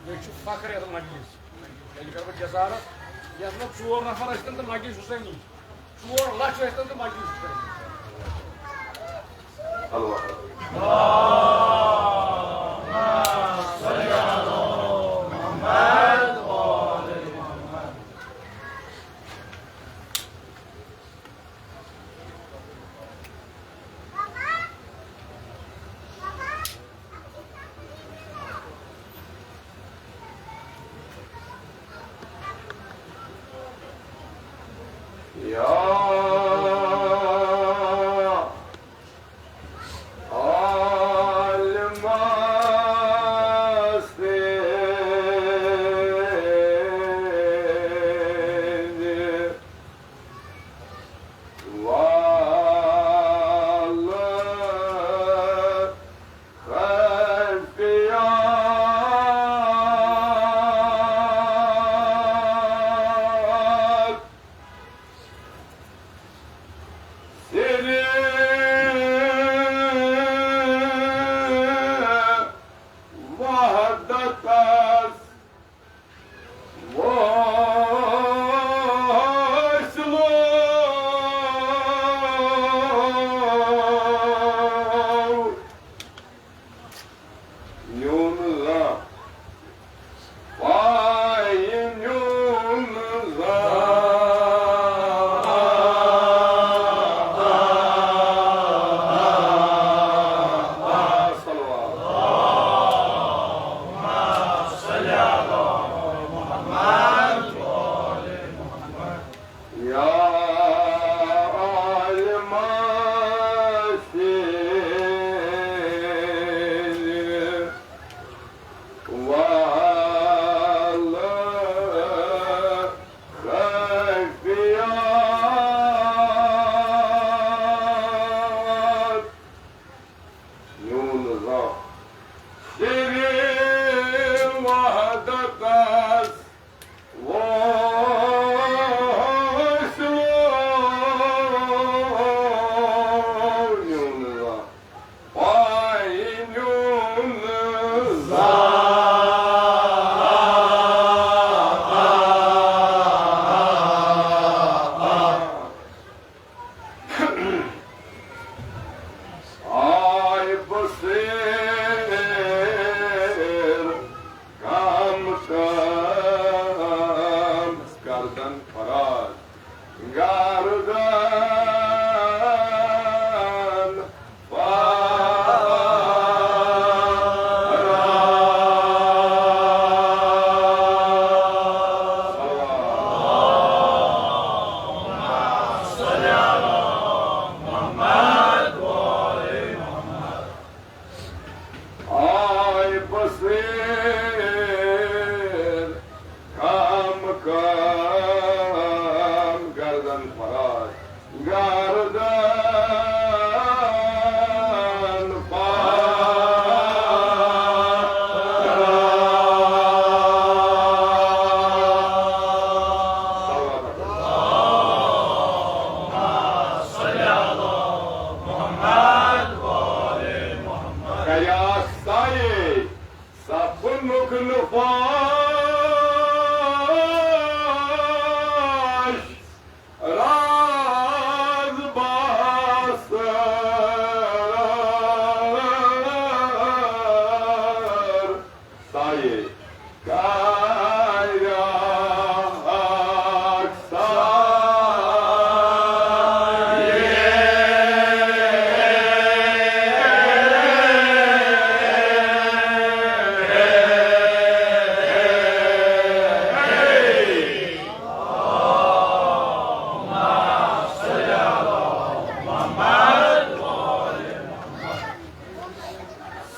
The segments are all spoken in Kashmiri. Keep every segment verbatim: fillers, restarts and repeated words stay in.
بیٚیہِ چھُ فخر یَتھ مجلس۔ تیٚلہِ کَرٕ بہٕ جسارت، یَتھ منٛز ژور نفر ٲسۍتن تہٕ مجلس حسینی، ژور لچھ ٲسۍتن تہٕ مجلس حسینی۔ اللہ اکبر۔ یا عالمہ سید، واللہ خفیات سرِ وحدتس وصلو نیون زانٛہہ، پایہِ نیون زانٛہہ۔ صلوات۔ یا عالمہ سید، واللہ خفیات نیون زانٛہہ سرِ وحدتس وصلو نیون زانٛہہ، پایہِ نیون زانٛہہ۔ آے بصیر کم کم گردن فراز، گردن فراز۔ آے بصیر کم کم گردن فراز، گردن فراز۔ کریا سایے سپنُک نہٕ فاش راز باسر سایے کریا اکھ سایے۔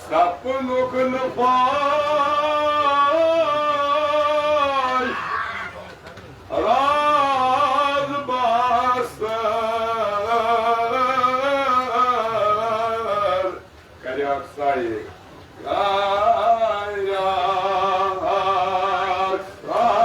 سپنُک نہٕ فاش راز باسر کریاکھ سایہِ، کریاکھ سایہِ۔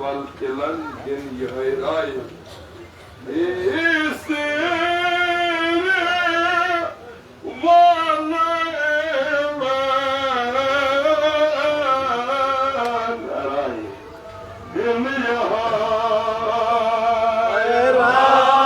ول تِلن دِن یِہے راے۔ اے سیرِ وال راے دِن یِہے راے۔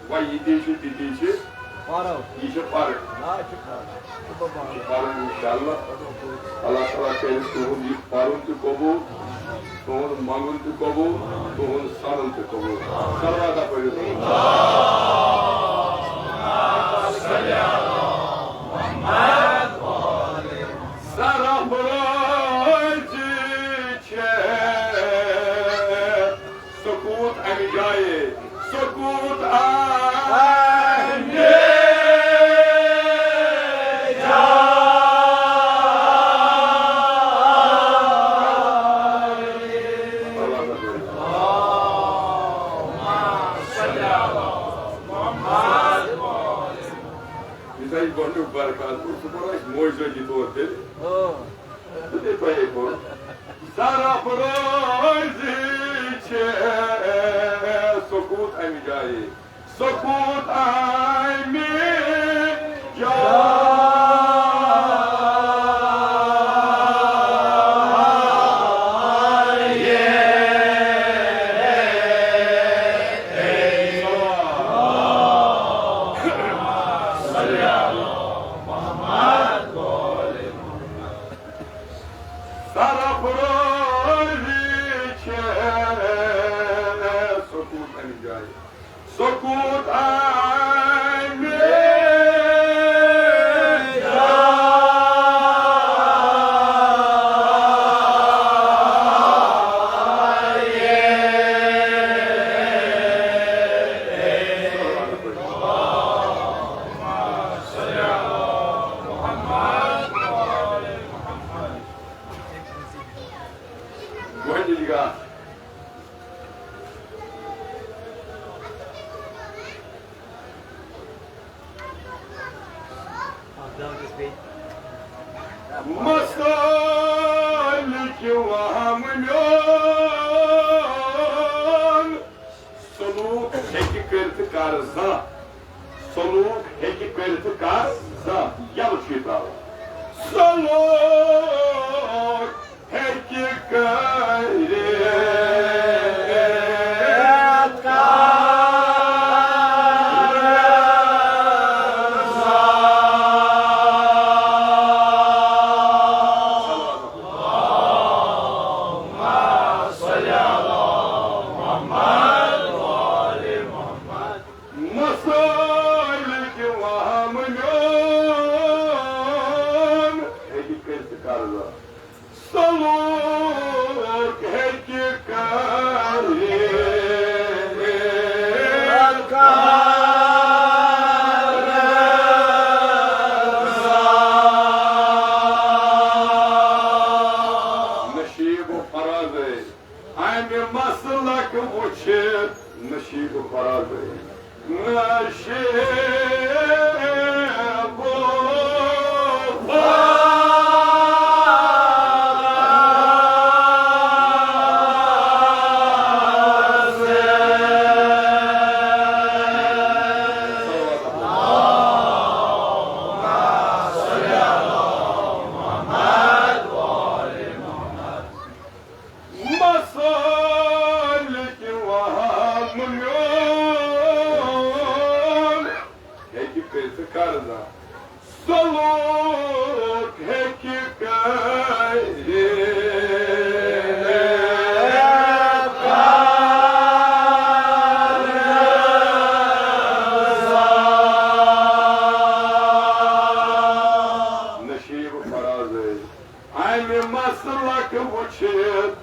وۄنۍ یہِ تہِ چھُ، تہِ تہِ چھُ۔ پَرو۔ یہِ چھُ پَرُن۔ نہ، یہِ چھُ پَرُن۔ یہِ چھُ پَرُن، اِنشاءاللہ۔ اللہ تعالیٰ کَرِ تُہُنٛد یہِ پَرُن تہِ قبوٗل، تُہُنٛد منٛگُن تہِ قبوٗل، تُہُنٛد سَنُن تہِ قبوٗل۔ صلوات پٔرِو۔ سرافرازی چھےٚ سکوٗت اَمہِ جایہِ، سکوٗت اَمہِ جایہِ۔ یُس اَسہِ گۄڈٕنیُک برکات کوٚر، سُہ کوٚر اَسہِ معجزٲتی طور تیٚلہِ۔ تہٕ تِتھَے پٲٹھۍ سرافرازی چھےٚ سکوٗت اَمہِ جایہِ، سکوٗت اَمہِ جایہِ۔ سرافرازی چھےٚ سکوٗت اَمہِ جایہِ، سکوٗت اَمہِ جایہِ۔ گۄڈٕنِچ گاش۔ مسالکہِ وہم میون۔ سلوٗک ہیٚکہِ کٔرِتھ کر زانٛہہ۔ سلوٗک ہیٚکہِ کٔرِتھ کر زانٛہہ۔ یَلہٕ چھُ یہِ ترٛاوُن۔ سلوٗک ہیٚکہِ کٔرِتھ کر زانٛہہ۔ مسالکہِ وہم میون۔ ہیٚکہِ کٔرِتھ کر زانٛہہ۔ سلوٗک ہیٚکہِ کٔرِتھ کر زانٛہہ۔ نشیب و فرازے۔ اَمہِ مسلک وُچھِتھ نصیب فرازے۔ نصیب فرازے۔ مسالکہِ وہم میون۔ ہیٚکہِ کٔرِتھ کر زانٛہہ۔ سلوٗک ہیٚکہِ کٔرِتھ کر زانٛہہ۔ نصیب فرازے۔ اَمہِ مسلک وُچھِتھ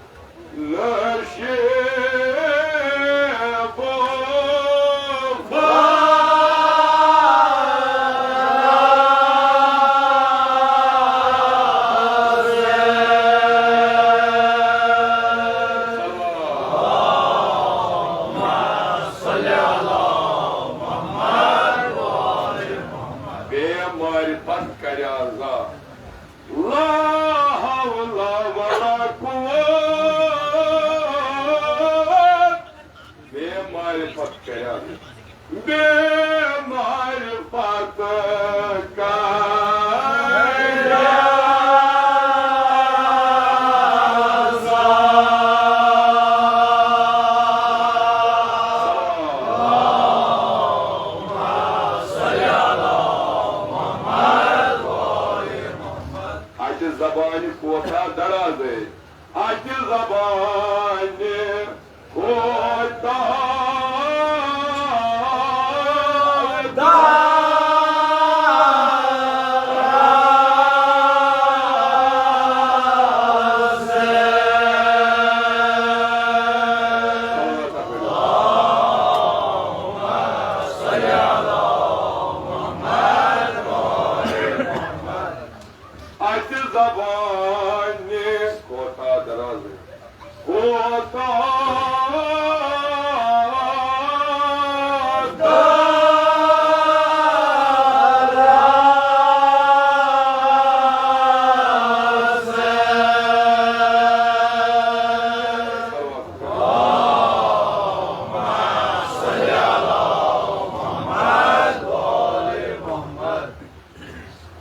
نصیب معرفت کریازا، لا حول ولا قوت، بے معرفت کریازا، بے معرفت کریازا۔ اتہِ زبانہِ کوتاہ درازے، اتہِ زبانہِ کوتاہ درازے۔ اتہِ زبانہِ کوتاہ درازے، کوتاہ درازے۔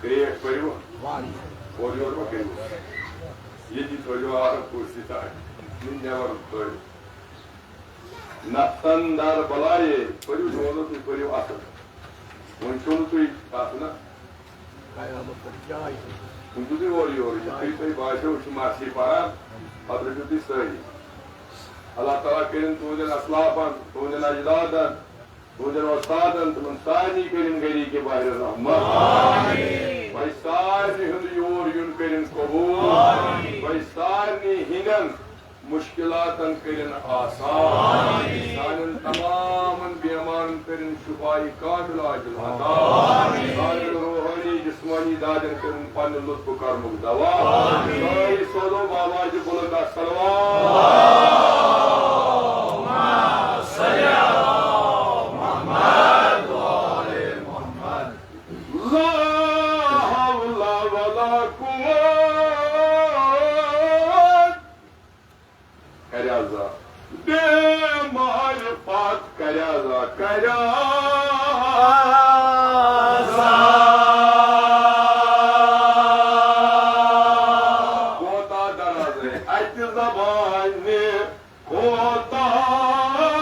کریک پٔرِو۔ اورٕ یورٕ مہ کٔرِو۔ ییٚتی تھٲیِو آرام کُرسی تام۔ یِم نٮ۪بر تھٲیِو۔ نفتن در بلایے، پٔرِو، بوزو تُہۍ، پٔرِو اَصٕل۔ وۄنۍ چھُو نہٕ تُہۍ تَتھ نہ۔ وۄنۍ چھُو تُہۍ اورٕ یورٕ، یِتھ کٔنۍ تۄہہِ باسیو، أسۍ چھِ مرثی پَران، پَتہٕ رٔٹِو تُہۍ سٲری۔ اللہ تعالیٰ کٔرِن تُہٕنٛدٮ۪ن اسلافن، تُہٕنٛدٮ۪ن اجدادن، تُہٕنٛدٮ۪ن وۄستادن، تِمن سارنٕے کٔرِن گری کے باہر رحمت۔ آمین۔ تۄہہِ سارنٕے ہُنٛد یور یُن کٔرِن قبوٗل۔ آمین۔ تۄہہِ سارنٕے ہٕنٛدٮ۪ن مُشکِلاتن کٔرِن آسان۔ آمین۔ سانٮ۪ن تمامن بیمارن کٔرِن شفای کامل عاجل عطا۔ آمین۔ سانٮ۪ن روحٲنی جسمٲنی دادٮ۪ن کٔرِن پننہِ لطفہٕ کرمُک دوا۔ آمین۔ سٲری سوزو بابا جی بُلند الصلوات۔ اللهم صل على محمد وآل محمد۔ لا حول ولا قوة۔ کریازا۔ بے معرفت کریازا، کریازا۔ کوتاہ درازے اتہِ زبانہِ، کوتاہ درازے۔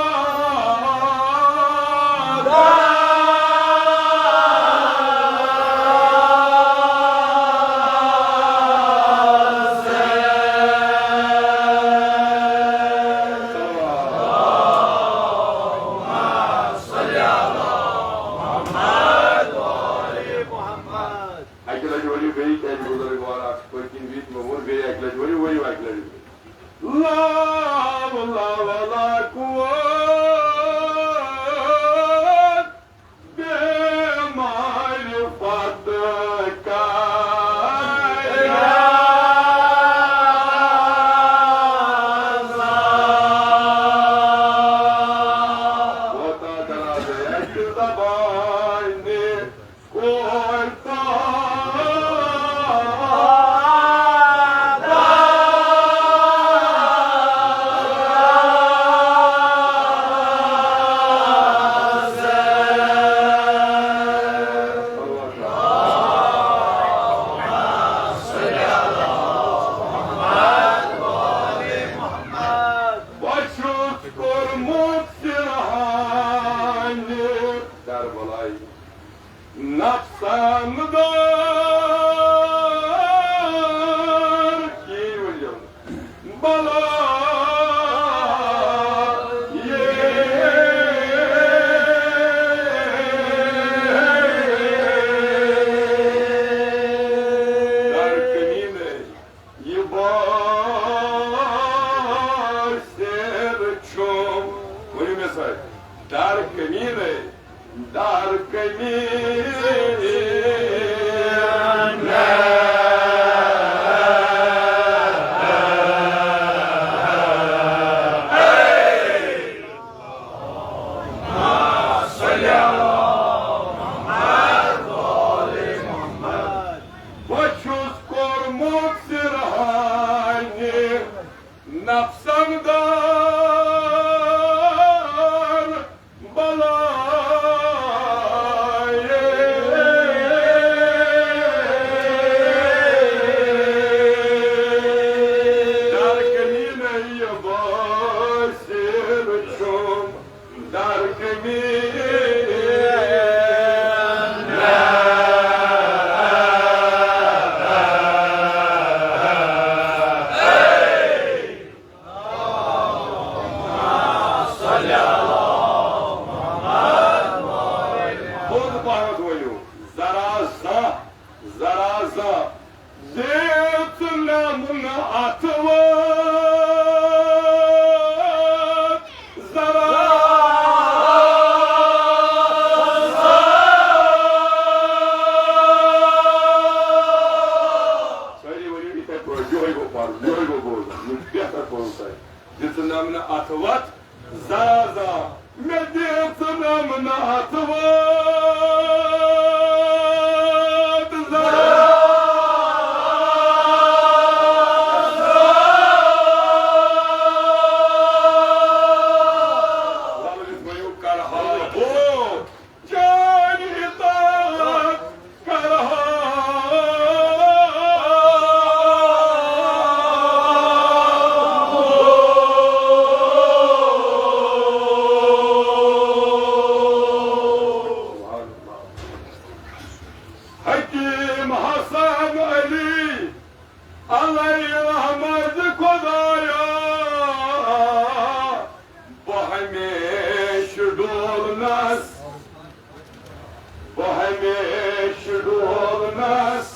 اکہِ لٹہِ ؤلِو بیٚیہِ، کیٛازِ بُزرگ وار اکھ چھُ پٔتۍ کِنۍ بِہِتھ، مےٚ ووٚن بیٚیہِ اکہِ لٹہِ ؤلِو، ؤلِو اکہِ لٹہِ۔ لا حول ولا قوة، بے معرفت کریازا۔ کوتاہ درازے اتہِ زبانہِ، کوتاہ درازے۔ بہٕ چھُس کوٚرمُت سِرہانہِ دربلایہِ۔ نفسن دار کی وجہ بلا یہ در کنی نے یہ باسر چھو۔ ؤنِو مےٚ سۭتۍ۔ در کنی نے، در کنی نے۔ ذرا زانٛہہ، ذرا زانٛہہ، دِژ نمنہٕ اتھٕ وٲتۍ، ذرا زانٛہہ۔ سٲری ؤنِو یِتھے پٲٹھۍ، یِہوٚے گوٚو پَرُن، یِہوٚے گوٚو بوزُن، یِم بہتر پوٚرُو تۄہہِ۔ دِژ نمنہٕ اتھٕ وٲتۍ، ذرا زانٛہہ، مےٚ دِژ نمنہٕ اتھٕ وٲتۍ، ذرا زانٛہہ۔ لفظ ؤنِو کرہا ہو، چٲنۍ اطاعت کرہا۔ حکیم حسن علی علیہ رحمت خدایا، بہٕ ہمیشہٕ ڈولنس، بہٕ ہمیشہٕ ڈولنس،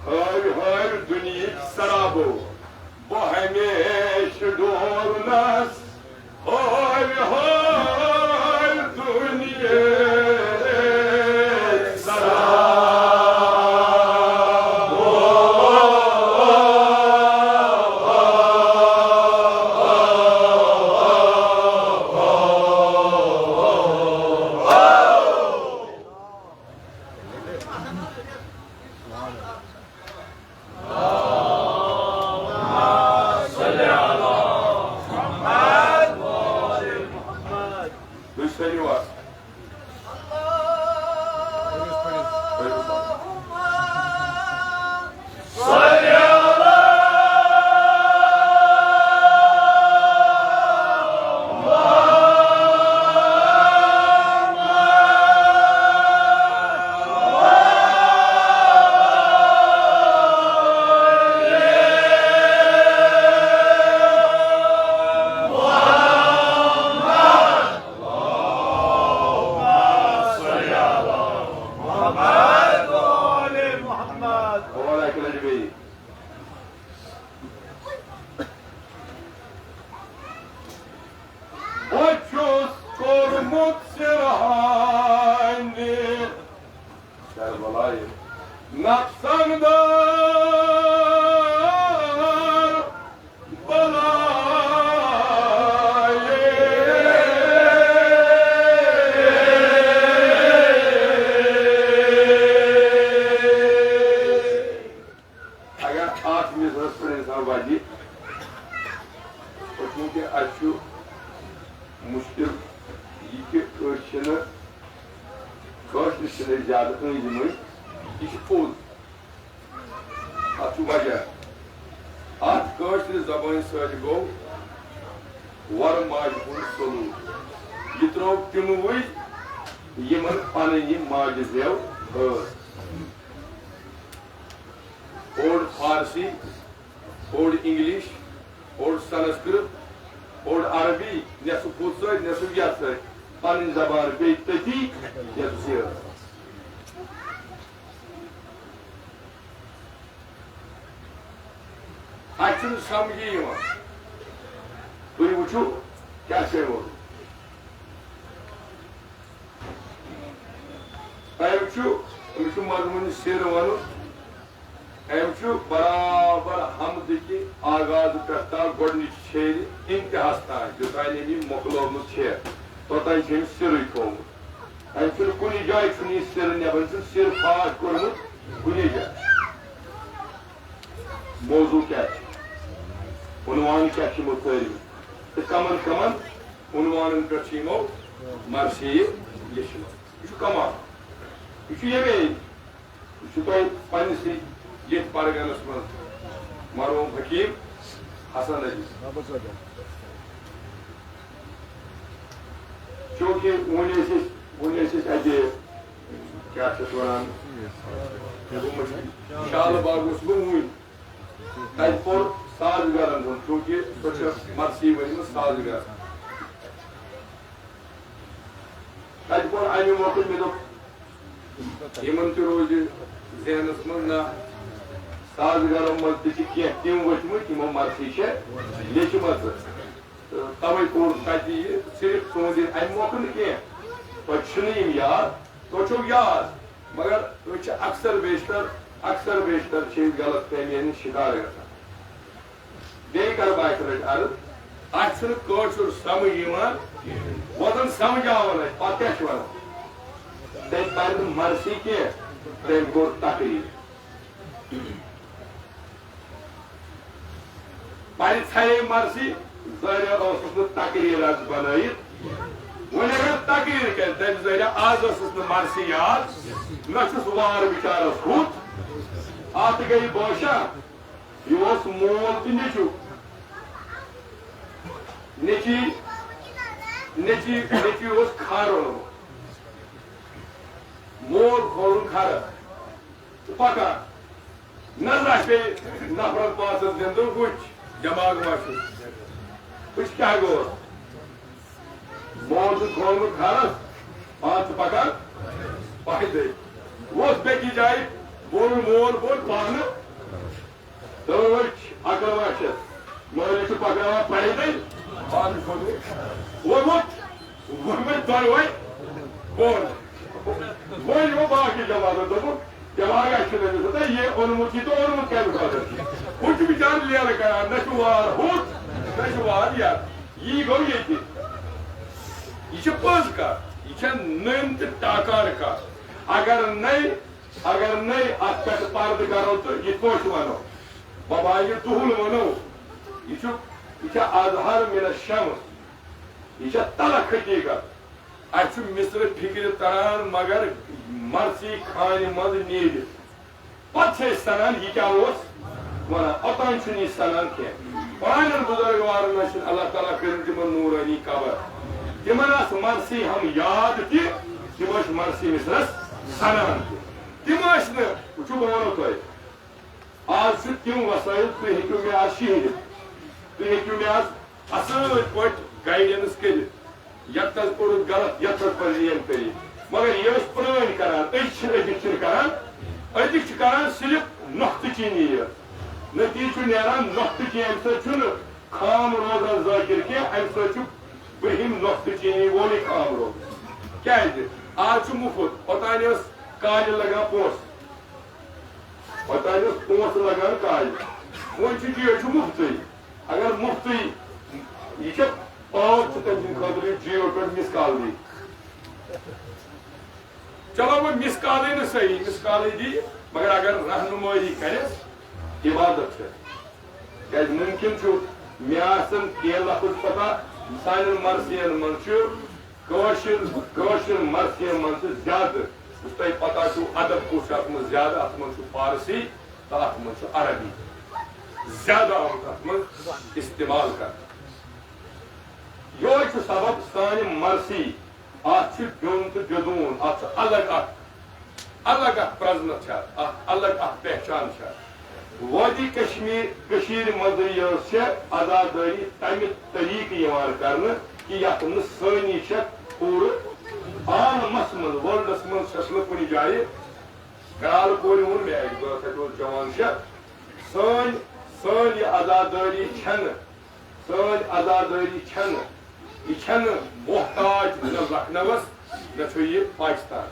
ہٲوۍ ہٲوۍ دُنیہٕکۍ سرابو، بہٕ ہمیشہٕ ڈولنس، ہٲوۍ ہٲوۍ دُنیہٕکۍ سرابو۔ تُہۍ سٲری وَس۔ بہٕ چھُس کوٚرمُت سِرہانہِ کربلایہِ نقصان دار بلایہِ۔ اگر اکھ مِصرَس پٮ۪ٹھ اِنسان وَدِ، اور چوٗنٛکہِ اَسہِ چھُ مُشکِل یہِ کہِ أسۍ چھِنہٕ، کٲشرِس چھِنہٕ أسۍ زیادٕ أنٛدۍ أنٛدۍ، یہِ چھِ پوٚز۔ اَتھ چھُ وجہ۔ اَتھ کٲشرِ زبٲنۍ سۭتۍ گوٚو وۄرٕ ماجہِ ہُنٛد سلوٗک۔ یہِ ترٛوو تِموٕے، یِمن پنٕنۍ یہِ ماجہِ زٮ۪و ٲس۔ اوٚڑ فارسی، اوٚڑ انگلش، اوٚڑ سنسکرت، اوٚڑ عربی، نٮ۪صٕف ہُتھ سۭتۍ، نٮ۪صٕف یتھ سۭتۍ۔ پنٕنۍ زبان پیٚیہِ تٔتی، یۄس یہِ ٲس۔ اَسہِ چھُنہٕ سمجھی یِوان۔ تُہۍ وٕچھِو، کیٛاہ چھُ یِوان۔ أمۍ چھُ، أمِس چھُ مضموٗنہِ سِر وَنُن۔ أمۍ چھُ برابر حمدٕ کہِ آغازٕ پٮ۪ٹھ تام گۄڈٕنِچ شعرِ انتہاہَس تام، یوٚتام أمۍ یہِ مۄکلٲومٕژ چھےٚ، توٚتام چھُ أمۍ سِرٕے تھوٚومُت۔ أمۍ چھُنہٕ کُنہِ جایہِ چھُنہٕ یہِ سِر نٮ۪بر، أمۍ چھُنہٕ سِر فاش کوٚرمُت کُنہِ جایہِ۔ موضوع کیٛاہ چھُ؟ عنوان کیٛاہ چھِ یِمو ژٲرمٕتۍ؟ تہٕ کمن کمن عنوانن پٮ۪ٹھ چھِ یِمو مرثیہِ لیچھمٕژ؟ یہِ چھُ کمال۔ یہِ چھُ ییٚمے، یہِ چھُ تۄہہِ پننِسٕے ییٚتھۍ پرگنس منٛز مرحوم حکیم حسن علی۔ چوٗنٛکہِ وُنہِ ٲسۍ أسۍ، وُنہِ ٲسۍ أسۍ اَتہِ، کیٛاہ چھِ اَتھ وَنان، شالہٕ باغ اوسُس بہٕ وُنہِ۔ تَتہِ پوٚر سازگارَن ہُنٛد، چوٗنٛکہِ سۄ چھےٚ مرثی ؤنمٕژ سازگار۔ تَتہِ پوٚر اَمہِ مۄکھٕ، مےٚ دوٚپ، یِمن تہِ روزِ ذہنس منٛز، نہ، سازگارن منٛز تہِ چھِ کینٛہہ تِم ؤتھمٕتۍ، یِمو مرثی چھےٚ لیچھمژٕ۔ تہٕ توے کوٚر تتہِ یہِ صرف تُہنٛدِ امہِ مۄکھٕ نہٕ کینٛہہ، تۄہہِ چھِنہٕ یِم یاد، تۄہہِ چھو یاد، مگر أسۍ چھِ اکثر بیشتر، اکثر بیشتر چھِ أسۍ غلط فہمی ہٕنٛدۍ شکار گژھان۔ بیٚیہِ کرٕ بہٕ اکہِ لٹہِ عرض، اسہِ چھُنہٕ کٲشُر سمجھ یِوان، وۄنۍ زن سمجھ آو نہٕ اسہِ، پتہٕ کیٛاہ چھِ ونان؟ تٔمۍ پرِ نہٕ مرثی کینٛہہ، تٔمۍ کوٚر تقریر۔ پرِ ژھرے مرثی، ظٲہرہ اوسُس نہٕ تقریر آز بنٲیِتھ۔ وۄنۍ اگر تقریر کرِ، تٔمۍ ظٲہرہ آز ٲسٕس نہٕ مرثی یاد، نہ چھُس وار بچارس ہوٚت۔ اتھ گٔیہِ بوشہ، یہِ اوس مول تہٕ نیٚچو۔ نیٚچی، نیٚچی، نیٚچی اوس کھر اوٚنمُت۔ مول کھولُن کھرس تہٕ پکان۔ نظر آسہِ بیٚیہِ نفرن پانٛژن زِندٕ، وٕچھ دٮ۪ماغ ما چھُ۔ وٕچھ کیٛاہ گوٚو۔ مول چھُ کھولمُت کھرس، پانہٕ چھُ پکان پایدٔلۍ۔ اوس بیٚکِس جایہِ، بوٚرُن مول بوٚر پانہٕ۔ تٔمۍ وٕچھ عقل ما چھس، مٲلِس چھُ پکناوان پایدٔلۍ، پانہٕ چھُ کھوٚتمُت۔ ووٚنمُت، ووٚنمُت دۄنوَے بۄن۔ وۄنۍ یِمو باقٕے جماعتن دوٚپُکھ، دٮ۪ماغ آسہِ نہٕ أمِس، ہتا یہِ اوٚنمُت، یہِ تہٕ اوٚنمُت کَمہِ خٲطرٕ؟ ہُہ چھُ بِچارٕ لیرٕ کران، نہ چھُ وار ہُتھ، نہ چھُ وار یَتھ۔ یی گوٚو ییٚتہِ۔ یہِ چھِ پٔز کَتھ، یہِ چھےٚ نٔنۍ تہٕ ٹاکار کَتھ۔ اگر نَے، اگر نَے اَتھ پٮ۪ٹھ پردٕ کَرو تہٕ یِتھ پٲٹھۍ وَنو، بَبایہِ دُہُل وَنو، یہِ چھُ، یہِ چھےٚ اظہر من الشمس، یہِ چھےٚ تلخ حقیٖقت۔ اَسہِ چھُ مصرٕ فِکرِ تران، مگر مرثی خانہِ منٛز نیٖرِتھ پتہٕ چھِ أسۍ سنان، یہِ کیٛاہ اوس وَنان۔ اوٚتام چھُنہٕ یہِ سنان کینٛہہ۔ پرٛانٮ۪ن بُزرگوارن ٲسِن، اللہ تعالیٰ کٔرِن تِمن نوٗرٲنی قبر۔ تِمن ٲس مرثی ہم یاد تہِ، تِم ٲسۍ مرثی مصرس سنان تہِ۔ تِم ٲسۍ نہٕ، وٕچھِو، بہٕ وَنو تۄہہِ، آز چھِ تِم وسٲیِل، تُہۍ ہیٚکِو مےٚ آز شِہرِتھ، تُہۍ ہیٚکِو مےٚ آز اَصٕل پٲٹھۍ guidance کٔرِتھ، یَتَس کوٚرُتھ غلط، یَتَس پَزِ یِم کٔرِتھ۔ مگر یہِ ٲسۍ پرٛٲنۍ کَران، أزۍ چھِ، أزِکۍ چھِنہٕ کَران، أزِکۍ چھِ کَران صرف نۄختہٕ چیٖنی یٲژ۔ نتیٖجہٕ چھُ نیران نۄختہٕ چینی، اَمہِ سۭتۍ چھُنہٕ خام روزان ذٲکِر کینٛہہ، اَمہِ سۭتۍ چھُ برٛہِم نۄختہٕ چیٖنی وولٕے خام روزان۔ کیٛازِ؟ آز چھُ مُفت، اوٚتانۍ ٲس کالہِ لَگان پونٛسہٕ۔ پتہٕ ٲسۍ پونٛسہٕ لگان کالہِ۔ وۄنۍ چھُ جیو چھُ مُفتٕے۔ اگر مُفتٕے، یہِ چھےٚ پاو چھُ تٔمۍ سٕنٛدِ خٲطرٕ یہِ جیو پٮ۪ٹھ مِس کال دی۔ چلو وۄنۍ مِس کالٕے نہٕ صحیح، مِس کالٕے دی، مگر اگر رہنمٲیی کرٮ۪س، عبادت چھےٚ۔ کیٛازِ مُمکِن چھُ مےٚ آسن کینٛہہ لفظ پتہ، سانٮ۪ن مرثین منٛز چھُ کٲشِر، کٲشِر مرثین منٛز چھِ زیادٕ، یُس تۄہہِ پتہ چھُو، ادب کُس چھُ اَتھ منٛز زیادٕ؟ اَتھ منٛز چھُ فارسی تہٕ اَتھ منٛز چھُ عربی۔ زیادٕ آمُت اَتھ منٛز استعمال کرنہٕ۔ یِہوٚے چھُ سبب سانہِ مرثی، اَتھ چھُ بیوٚن تہٕ بیوٚدوٗن، اَتھ چھُ الگ اکھ الگ اکھ پرزنت چھےٚ، اکھ الگ اکھ پہچان چھےٚ۔ وادی کشمیر، کٔشیٖرِ منٛزٕے یٲژ چھےٚ عزادٲری تمہِ طریقہٕ یِوان کرنہٕ کہِ یتھ نہٕ سٲنی چھےٚ پوٗرٕ عالمس منٛز، worldس منٛز چھس نہٕ کُنہِ جایہِ۔ کرالہٕ کورِ ووٚن مےٚ اکہِ دۄہ، سۄ تہِ اوس جوان شخص، سٲنۍ، سٲنۍ یہِ عزادٲری چھنہٕ سٲنۍ عزادٲری چھنہٕ، یہِ چھنہٕ محتاج نہ لکھنؤس، نہ چھُ یہِ پاکستان۔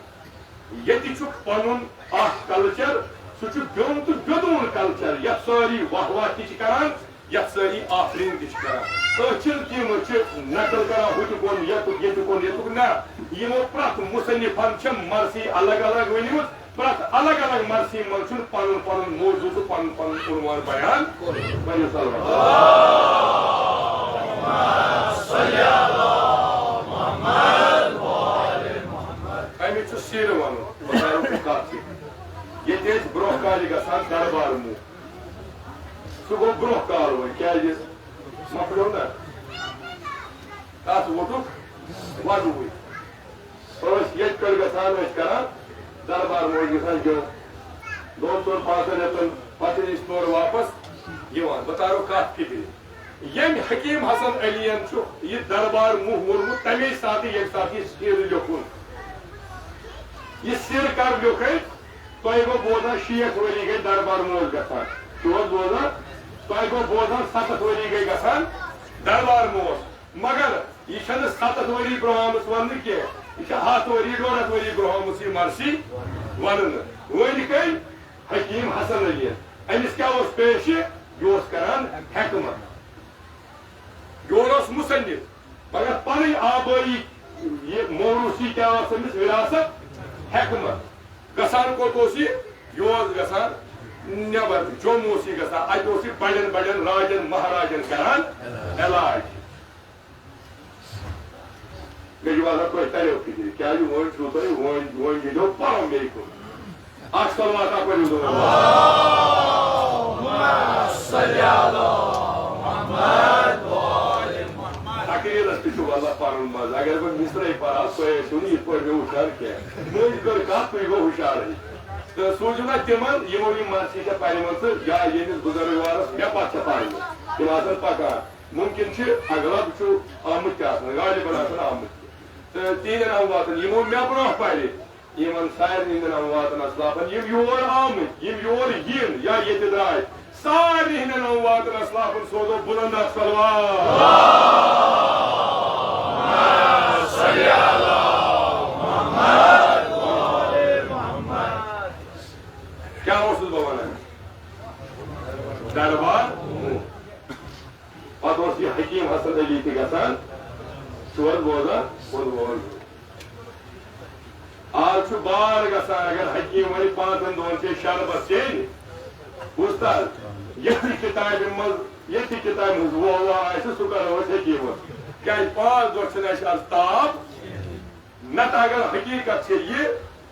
ییٚتہِ چھُ پنُن اکھ culture، سُہ چھُ بیوٚن تہٕ بیوٚدوٗن culture، یتھ سٲری واہ واہ تہِ چھِ کران، یتھ سٲری آفرین تہِ چھِ کران۔ أسۍ چھِنہٕ تِم، أسۍ چھِ نقل کران، ہُتہِ کُن یتُک، ییٚتہِ کُن ییٚتُک، نہ۔ یِمو پرٛٮ۪تھ مصنفن چھےٚ مرثی الگ الگ ؤنمٕژ، پرٛٮ۪تھ الگ الگ مرثی منٛز چھُنہٕ پنُن پنُن موضوع تہٕ پنُن پنُن عنوان بیان۔ ؤنِو صلوات۔ اَمِچ چھُ سیٖرٕ وَنُن، بہٕ کَرٕ وۄنۍ کَتھ تہِ۔ ییٚتہِ ٲسۍ برٛونٛہہ کالہِ گژھان دربار موٗ۔ سُہ گوٚو برٛونٛہہ کال وۄنۍ، کیٛازِ؟ مۄکلیو نہ؟ تَتھ ووٚٹُکھ وَدوٕے۔ ٲسۍ ییٚتہِ پٮ۪ٹھ گژھان، ٲسۍ کران دربار موٗ، ٲسۍ گژھان جوٚم۔ دۄن ژۄن پانٛژن رٮ۪تن پتہٕ ٲسۍ أسۍ تورٕ واپس یِوان۔ بہٕ تارو کتھ فکرِ۔ ییٚمۍ حکیم حسن علی ین چھُ یہِ دربار موٗ ووٚنمُت تمے ساتہٕ، ییٚمہِ ساتہٕ یہِ سیٖرٕ لیوٚکھُن۔ یہِ سِر کر لیوٚکھ أمۍ؟ تۄہہِ گوٚو بوزان شیٹھ ؤری گٔے دربار موس گژھان۔ چھُو حظ بوزان؟ تۄہہِ گوٚو بوزان ستتھ ؤری گٔے گژھان دربار موس۔ مگر یہِ چھَنہٕ ستتھ ؤری برٛونٛہہ آمٕژ وننہٕ کینٛہہ، یہِ چھِ ہتھ ؤری، ڈۄڈ ہتھ ؤری برٛونٛہہ آمٕژ یہِ مرثی وننہٕ۔ ؤنۍ کٔمۍ؟ حکیم حسن علی۔ أمِس کیٛاہ اوس پیشہِ؟ یہِ اوس کران حکمت۔ یور اوس مصنف، مگر پنٕنۍ آبٲیی، یہِ موروثی کیٛاہ ٲس أمِس؟ وراثت حکمت۔ گژھان کوٚت اوس یہِ؟ یہِ اوس گژھان نٮ۪بر، جوٚم اوس یہِ گژھان، اَتہِ اوس یہِ بڑٮ۪ن بڑٮ۪ن راجن مہاراجن کران علاج۔ مےٚ چھُ باسان، تۄہہِ تَریو فِکرِ، کیٛازِ وۄنۍ چھُو تۄہہِ، وۄنۍ، وۄنۍ ییٖزیو پَرو مے کُن۔ اَکھ صلوات اَکھ ؤنِو دۄہَے۔ تقریٖرَس تہِ چھُ واللہ پَرُن مَزٕ۔ اگر بہٕ مِصرَے پَرٕ ہا، تُہۍ ٲسِو نہٕ یِتھ پٲٹھۍ مےٚ ہُشار کینٛہہ۔ مٔنٛزۍ کٔر کَتھ، تُہۍ گوٚو ہُشارٕے۔ تہٕ سوٗزِو نہ تِمَن، یِمو یِم مرثی چھےٚ پَرِمَژٕ یا ییٚمِس بُزرگ وارَس مےٚ پَتہٕ چھےٚ پَرِمَژٕ۔ تِم آسَن پَکان۔ مُمکِن چھِ اغلب چھُ آمُت تہِ آسان، غالباً آسان آمُت تہِ۔ تہٕ تِہِنٛدٮ۪ن امواتن، یِمو مےٚ برونٛہہ پرِ، یِمن سارنٕے ہٕنٛدٮ۪ن امواتن اسلافن، یِم یور آمٕتۍ، یِم یور یِن یا ییٚتہِ درٛاے، سارنٕے ہٕنٛدٮ۪ن امواتن اسلافن سوزو بُلند اکھ صلوات۔ کیٛاہ اوسُس بہٕ ونان؟ دربار۔ پتہٕ اوس یہِ حکیم حسن علی تہِ گژھان، چھُو حظ بوزان؟ بوز، بوز۔ آز چھُ بار گژھان، اگر حکیم وۄنۍ پانٛژن دۄہن چھِ شربت چیٚنۍ، بوٗزتھٕ حظ؟ ییٚتھی کِتابہِ منٛز، ییٚتھی کِتابہِ منٛز وُہ وُہ آسہِ، سُہ کرو أسۍ حکیمس۔ کیٛازِ پانٛژھ دۄہ چھِنہٕ اَسہِ آز تاپھ۔ نتہٕ اگر حقیقت چھِ یہِ،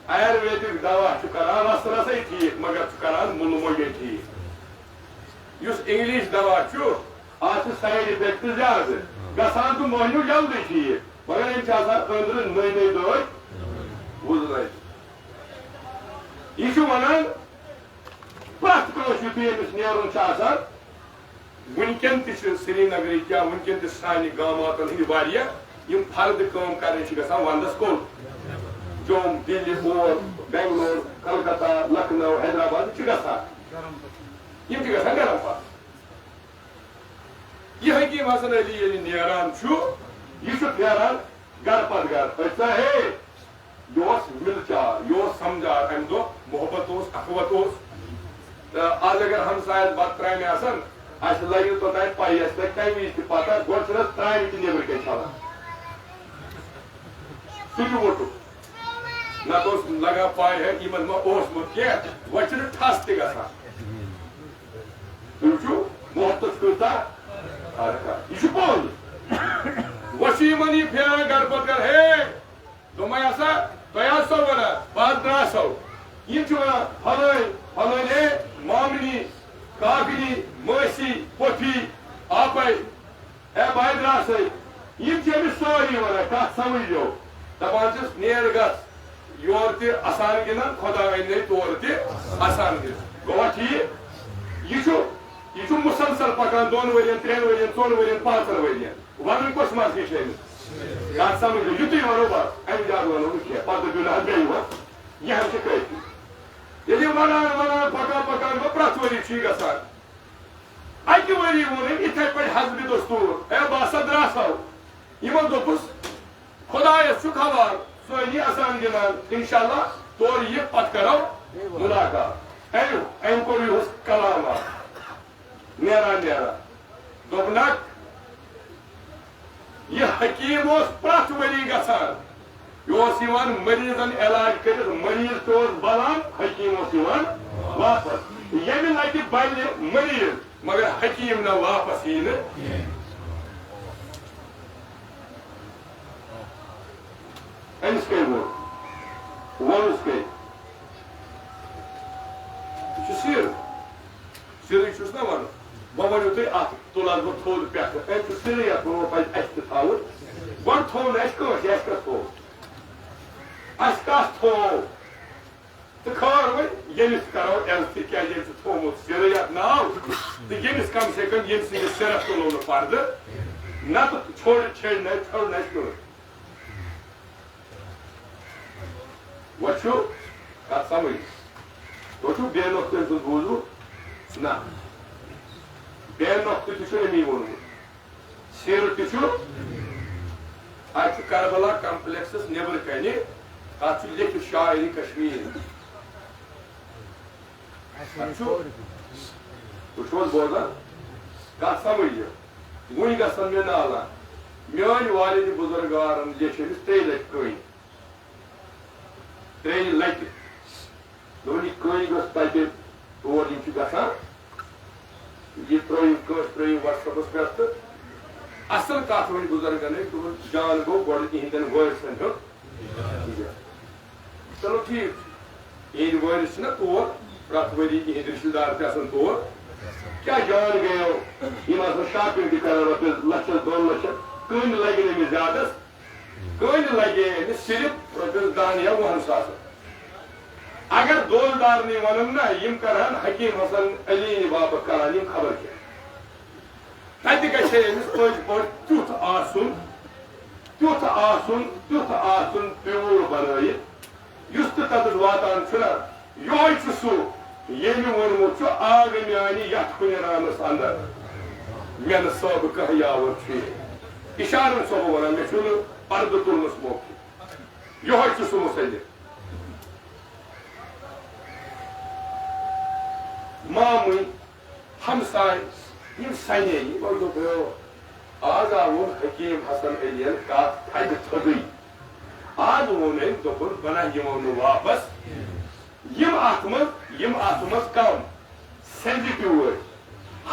آیُرویدک دوا چھُ کران رس رسے ٹھیٖک، مگر چھُ کران مُلہٕ مۄنٛگے ٹھیٖک۔ یُس انگلش دوا چھُ، اتھ چھِ side effect زیادٕ گژھان تہٕ مۄہنیو جلدی ٹھیٖک، مگر أمۍ چھِ آسان أنٛدرٕ نٔے نٔے دٲدۍ وُزرٲوِتھ۔ یہِ چھُ ونان، پرٛٮ۪تھ کٲنٛسہِ یُتھُے أمِس نیرُن چھُ آسان، وٕنکٮ۪ن تہِ چھِ سرینگرٕکۍ یا وٕنکٮ۪ن تہِ سانہِ گاماتن ہٕنٛدۍ واریاہ یِم فرد کٲم کرنہِ چھِ گژھان ونٛدس کوٚت؟ جوٚم، دِلہِ، اور، بنگلور، کلکتہ، لکھنؤ، حیدرآباد چھِ گژھان۔ یِم چھِ گژھان گرم پہن۔ یہِ حکیم حسن علی ییٚلہِ نیران چھُ، یہِ چھُ پھیران گرٕ پتہٕ گرٕ۔ أسۍ سا ہے، یہِ اوس مِلچار، یہِ اوس سمجھار، امہِ دۄہ محبت اوس، اخوت اوس۔ تہٕ آز اگر ہمسایس بتہٕ ترامہِ آسن، اسہِ لگہِ نہٕ توٚتام پَیی، اسہِ لگہِ تمہِ وِزِ تہِ پتہ، گۄڈٕ چھِنہٕ أسۍ ترامہِ تہِ نیٚبرٕ کَنۍ چھلان۔ سُہ تہِ ووٚٹُکھ۔ نتہٕ اوس لگان پَے، ہے، یِمن ما اوسمُت کینٛہہ، وۄنۍ چھِنہٕ ٹھس تہِ گژھان۔ تُہۍ وٕچھِو، محبتس کۭژاہ فرق آسہِ۔ یہِ چھُ پوٚز۔ وۄنۍ چھُ یِمن یہِ پھیران گرٕ پتہٕ گرٕ، ہے، دوٚپمَے ہسا، تۄہہِ آسو وَنان، بہٕ حظ درٛاسو۔ یِم چھِ وَنان، فلٲنۍ، فلٲنۍ، ہے، مامنی، کاکنی، مٲسی، پۄپھی، آپَے، ہے، بہٕ حظ درٛاسَے۔ یِم چھِ أمِس سٲری وَنان، کَتھ سَمٕجھ یو۔ دَپان چھِس، نیر گژھ، یورٕ تہِ اَسان گِنٛدان، خۄدا أنۍ نَے تورٕ تہِ اَسان گِنٛدان۔ گوٚوا ٹھیٖک؟ یہِ چھُ، یہِ چھُ مُسلسل پَکان دۄن ؤرِین، ترٛٮ۪ن ؤرِین، ژۄن ؤرِین، پانٛژَن ؤرِین۔ وَنُن کۄس مرضی چھِ أمِس؟ کَتھ سَمٕجھ؟ یِتُے وَنو بَس، اَمہِ زیادٕ وَنو نہٕ کینٛہہ۔ پَتہٕ دٔپِو نہ حظ بیٚیہِ وَن، یہِ حظ چھِ کٲفی۔ ییٚلہِ یہِ وَنان، وَنان، پَکان، پَکان گوٚو، پرٛٮ۪تھ ؤری چھُ یہِ گژھان۔ اَکہِ ؤری ووٚن أمۍ یِتھَے پٲٹھۍ حسبِ دستوٗر، "اے بہٕ ہسا درٛاسو۔" یِمو دوٚپُس، "خۄدایَس چھُکھ حوالہٕ، سُہ أنی اَسان گِنٛدان، اِنشاءاللہ تورٕ یہِ، پَتہٕ کَرو مُلاقات۔" أمۍ، أمۍ کوٚر یِہُس کلام اَکھ۔ نیران نیران۔ دوٚپنکھ، یہِ حکیٖم اوس پرٛٮ۪تھ ؤری گژھان۔ یہِ اوس یِوان مریضن علاج کٔرِتھ، مریض تہِ اوس بلان، حکیٖم اوس یِوان واپس۔ ییٚمہِ لٹہِ بلہِ مریض، مگر حکیٖم نہ واپس یی نہٕ۔ أمِس کٔمۍ ووٚن؟ ووٚنُس کٔمۍ؟ یہِ چھُ سِر۔ سِرٕے چھُس نہ وَنان۔ وۄنۍ ؤنِو تُہۍ اَتھ تُلہٕ ہَس بہٕ تھوٚد پٮ۪ٹھٕ۔ أمۍ چھُ سِرٕے اَتھ ووٚنمُت، پَزِ اَسہِ تہِ تھاوُن۔ گۄڈٕ تھوٚو نہٕ اَسہِ کٲنٛسہِ، اَسہِ کَتھ تھوٚو؟ اَسہِ کَتھ تھوٚو؟ تہٕ خٲر وۄنۍ ییٚمِس کَرو عزتٕے، کیٛازِ أمۍ چھُ تھوٚومُت سِرٕے اَتھ ناو۔ تہٕ ییٚمِس کَم سے کَم ییٚمہِ سٕنٛدِس سِرَس تُلو نہٕ پَردٕ، نَتہٕ چھوٚڑ چھٔڑ نَے، چھوٚڑ نَے کیُنٛڈ۔ وۄنۍ چھُ کتھ سمجھ؟ تُہۍ چھُو بے نۄقطہٕ أمۍ سُنٛد بوٗزمُت؟ نہ۔ بے نۄقطہٕ تہِ چھُ أمی ووٚنمُت۔ سیٖرٕ تہِ چھُ۔ اَتہِ چھُ کربلا کمپلیکسس نیٚبرٕ کنہِ، تَتھ چھُ لیٚکھِتھ شاعری کشمیر۔ اَتہِ چھُ، تُہۍ چھِو حظ بوزان؟ کتھ سمجھ یہِ؟ وُنہِ گژھن مےٚ نالان۔ میٲنۍ والدِ بزرگوارن لیٚچھ أمِس ترٛیٚیہِ لٹہِ کٔنۍ۔ ترٛیٚیہِ لٹہِ۔ دوٚپُن، یہِ کٔنۍ گٔژھ تَتہِ تور، یِم چھِ گژھان۔ یہِ ترٛٲیِو کٲنٛسہِ، ترٛٲیِو WhatsApp-س پٮ۪ٹھ تہٕ اَصٕل کَتھ ؤنۍ بُزرگَن أکۍ، دوٚپُن، جان گوٚو گۄڈٕ تِہِنٛدٮ۪ن وٲرثَن ہُنٛد۔ چلو ٹھیٖک چھُ۔ یِہِنٛدۍ وٲرِث چھِنہ تور، پرٛٮ۪تھ ؤری یِہِنٛدۍ رِشتہٕ دار تہِ آسان تور۔ کیٛاہ جان گٔیو؟ یِم آسان shopping تہِ کَران رۄپیَس لَچھَس، دۄن لَچھَن، کٔنۍ لَگہِ نہٕ أمِس زیادَس۔ کٔنۍ لگے أمِس صرف رۄپیَس دَہَن یا وُہَن ساسَن۔ اگر دولدارنٕے وَنَن نہ، یِم کرہن حکیم حسن علی نہِ باپتھ کران یِم خبر کیٛاہ۔ تَتہِ گژھِ ہے أمِس پٔزۍ پٲٹھۍ تیُتھ آسُن، تیُتھ آسُن، تیُتھ آسُن پیوٗر بنٲیِتھ، یُس تہِ تَتَس واتان چھُنہ، یِہوٚے چھُ سُہ، ییٚمۍ ووٚنمُت چھُ، آو میٛانہِ یَتھ کُنہِ رانَس اندر، مےٚ نہٕ صٲبہٕ کانٛہہ یاوَر چھُ یہِ۔ اِشارَن چھُسو بہٕ وَنان، مےٚ چھُنہٕ پردٕ تُلنَس موقعہٕ۔ یِہوٚے چھُ سُہ مُصنِف۔ مامٕنۍ، ہمساے، یِم سَنے، یِمو دوٚپ، "ہے، آز آوُن حکیٖم حسن علی یَن کَتھ تھدِ تھوٚدُے۔ آز ووٚن أمۍ، دوٚپُن، بہٕ نہ یِمو نہٕ واپس۔" یِم اَتھ منٛز، یِم اَتھ منٛز کم sensitive ٲسۍ،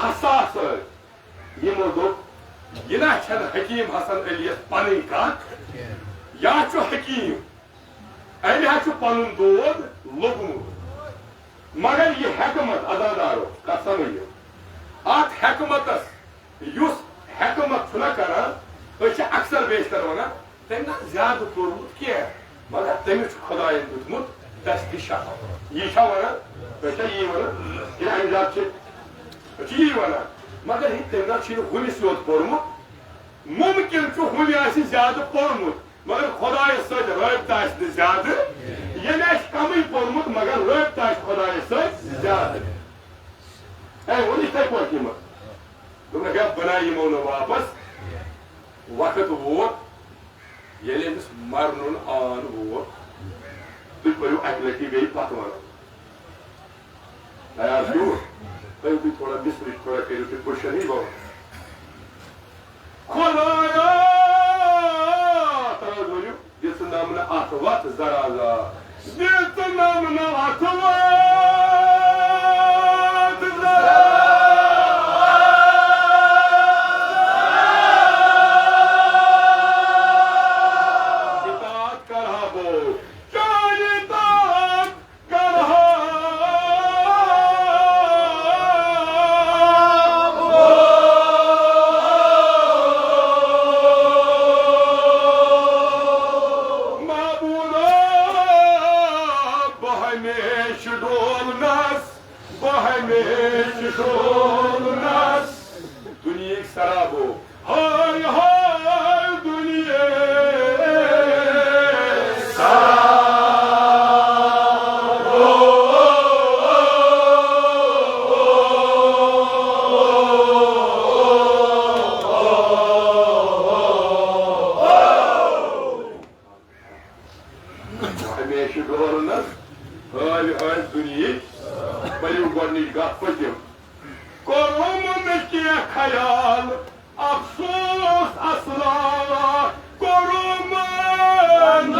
حساس ٲسۍ، یِمو دوٚپ، "یہِ نہ چھَنہٕ حکیٖم حسن علی یَس پنٕنۍ کَتھ، یا چھُ حکیٖم، أمۍ ہا چھُ پنُن دود لوٚبمُت۔" مگر یہِ حکمت، عزادارو، کتھ سمجھِو، اتھ حکمتس، یُس حکمت چھُنہ کران، أسۍ چھِ اکثر بیشتر ونان، تٔمۍ نہ زیادٕ پوٚرمُت کینٛہہ، مگر تٔمِس چھُ خدایَن دیُتمُت دستِ شاہ۔ یی چھا ونان؟ أسۍ چھا یی ونان؟ کِنہٕ امہِ زیادٕ چھِ؟ أسۍ چھِ یی ونان۔ مگر ہے، تٔمۍ نہ چھُنہٕ ہُمِس یوت پوٚرمُت۔ مُمکِن چھُ ہُمہِ آسہِ زیادٕ پوٚرمُت، مگر خدایس سۭتۍ رٲبطہٕ آسہِ نہٕ زیادٕ، ییٚمہِ آسہِ کمٕے پوٚرمُت، مگر رٲبطہٕ آسہِ خدایس سۭتۍ زیادٕ۔ أمۍ ووٚن یِتھَے پٲٹھۍ یِمن۔ دوٚپُن، "ہے، بہٕ نہ یِمو نہٕ واپس، وقت ووت، ییٚلہِ أمِس مرنُن آن ووت، تُہۍ پٔرِو اَکہِ لٹہِ بیٚیہِ پتہٕ وَنو۔" تیار چھِو؟ تُہۍ، تُہۍ تھوڑا بِسرِتھ، تھوڑا کٔرِو تُہۍ کوشَن ہی بابا۔ خدایا، تَوَے ؤنِو، دِژٕ نَمنہٕ اَتھ وَتھ زَرازا۔ دِژٕ نَمنہٕ اَتھ وَتھ زَرازا۔ اطاعت کَرٕ ہا بہٕ، چٲنۍ اطاعت کرہا بہٕ۔ معبودا، بہٕ ہمیشہٕ ڈولنس، بہٕ ہمیشہٕ ڈولنس۔ دُنیہٕکۍ سرابو، ہاے ہاے دُنیہٕکۍ سرابو۔ ہمیشہٕ ڈولنس، ہٲوۍ ہٲوۍ دُنیہٕچ، پٔرِو گۄڈٕنِچ گَتھ پٔتِم۔ کوٚرُم نہٕ کینٛہہ خیال، افسوس اصلا، کوٚرُم نہٕ کینٛہہ خیال۔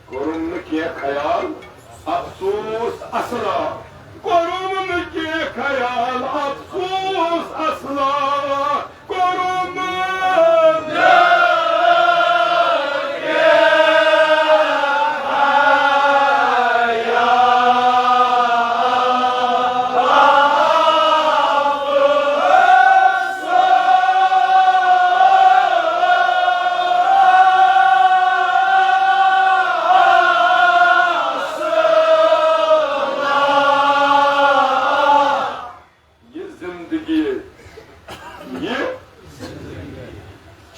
کوٚرُم نہٕ کینٛہہ خیال، افسوس اصلا۔ کوٚرُم نہٕ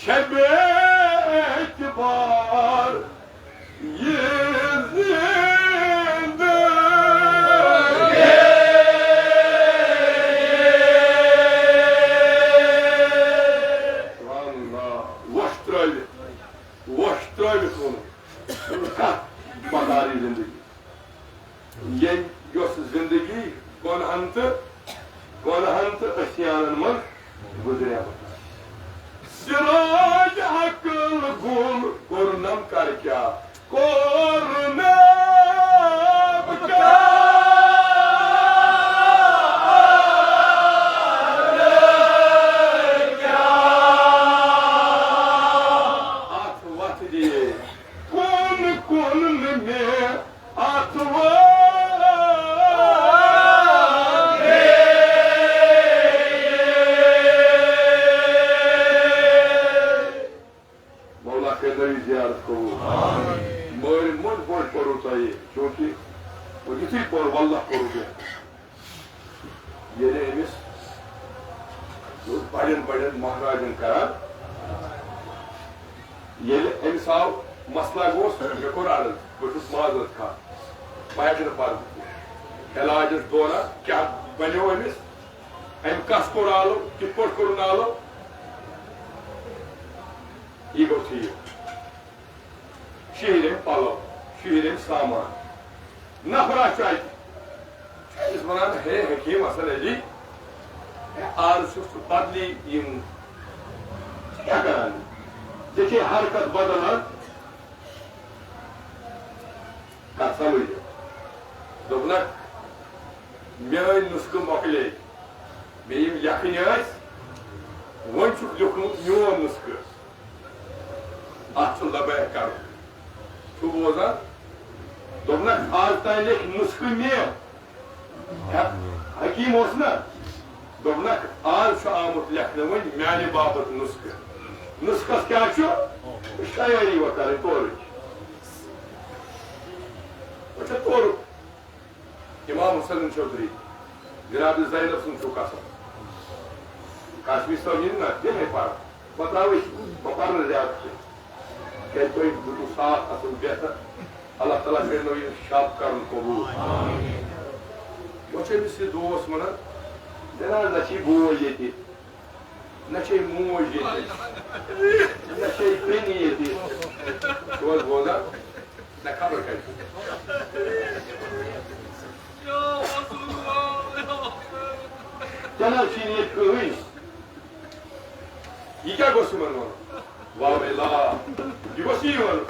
چھےٚ بے اعتبار یہِ زندگی۔ سبحان اللہ۔ وۄٹھ ترٲوِتھ، وۄٹھ ترٲوِتھ ووٚنُن۔ کتھ بکار یہِ زندگی؟ ییٚمۍ یۄس زندگی گۄنہن تہٕ، گۄنہن تہٕ عصیانن منٛز گُزریمٕژ۔ سراج عقل گُل کوٚرنم کر کیٛاہ؟ کوٚرنم کر کیٛاہ؟ اتھ وتھ دِیے کُن کُن نہٕ مےٚ اتھ وٲے۔ مولا کٔرِنٲوِو زیارت قبول۔ مٲلۍ مۄنٛڈ پٲٹھۍ پوٚرُو تۄہہِ، چوٗنٛکہِ یِتھُے پوٚر، واللہ پوٚرُو بہتر۔ ییٚلہِ أمِس بَڑٮ۪ن بَڑٮ۪ن مہراجَن کران، ییٚلہِ أمِس آو مسلہٕ گوس، مےٚ کوٚر عرض، بہٕ چھُس معذرت خواہ، بہٕ ہٮ۪کہٕ نہٕ پَرُن۔ علاجَس دوران کیٛاہ بَنیو أمِس؟ أمۍ کَس کوٚر آلو؟ کِتھ پٲٹھۍ کوٚرُن آلو؟ یہِ گوٚو ٹھیٖک۔ شیہرِم پلو، شیہرِم سامان۔ نفرا چھُ اَتہِ۔ چھُ أمِس وَنان، "ہے حکیٖم حسن علی، ہے آز چھُکھ ژٕ بدلی یِم۔ ژٕ کیٛاہ کران؟ ژےٚ چھے حرکت بدلان۔" کتھ سمجھ؟ دوٚپنکھ، "میٲنۍ نُسخہٕ مۄکلے، مےٚ یِم لیکھٕنۍ ٲسۍ، وۄنۍ چھُکھ لیوٚکھمُت میون نُسخہٕ۔" اتھ چھُ لبیک کرُن۔ چھُ بوزان؟ دوٚپنکھ، "آز تام لیکھۍ نُسخہٕ مےٚ۔" ہے، حکیٖم اوس نا؟ دوٚپنکھ، "آز چھُ آمُت لیکھنہٕ وۄنۍ میانہِ باپتھ نُسخہٕ۔" نُسخس کیٛاہ چھُ؟ تیٲری وۄنۍ کرٕنۍ تورٕچ۔ وۄنۍ چھُ تورُک۔ امام حسن چودھری، جناب زینب سُنٛد چھُ قسم۔ کاشمی صٲب یِن نا، تِمے پَرٕ۔ بہٕ ترٛاوٕ، بہٕ پَرٕ نہٕ زیادٕ کینٛہہ۔ کیٛازِ تۄہہِ دیُتوٕ ساتھ اَصٕل بہتر۔ اللہ تعالیٰ کٔرِنو یہِ شب کَرُن قبوٗل۔ وۄنۍ چھُ أمِس یہِ دوس وَنان، "جِناب، نہ چھِ بوے ییٚتہِ۔" نہ چھے موج ییٚتہِ، نہ چھے بیٚنہِ ییٚتہِ۔ چھُو حظ بوزان؟ نہ خبر کَتہِ۔ چلو، چھِنہٕ ییٚتہِ کٕہٕنۍ۔ یہِ کیٛاہ گوٚژھ یِمَن وَنُن؟ واو الا، یہِ گوٚژھ یی وَنُن۔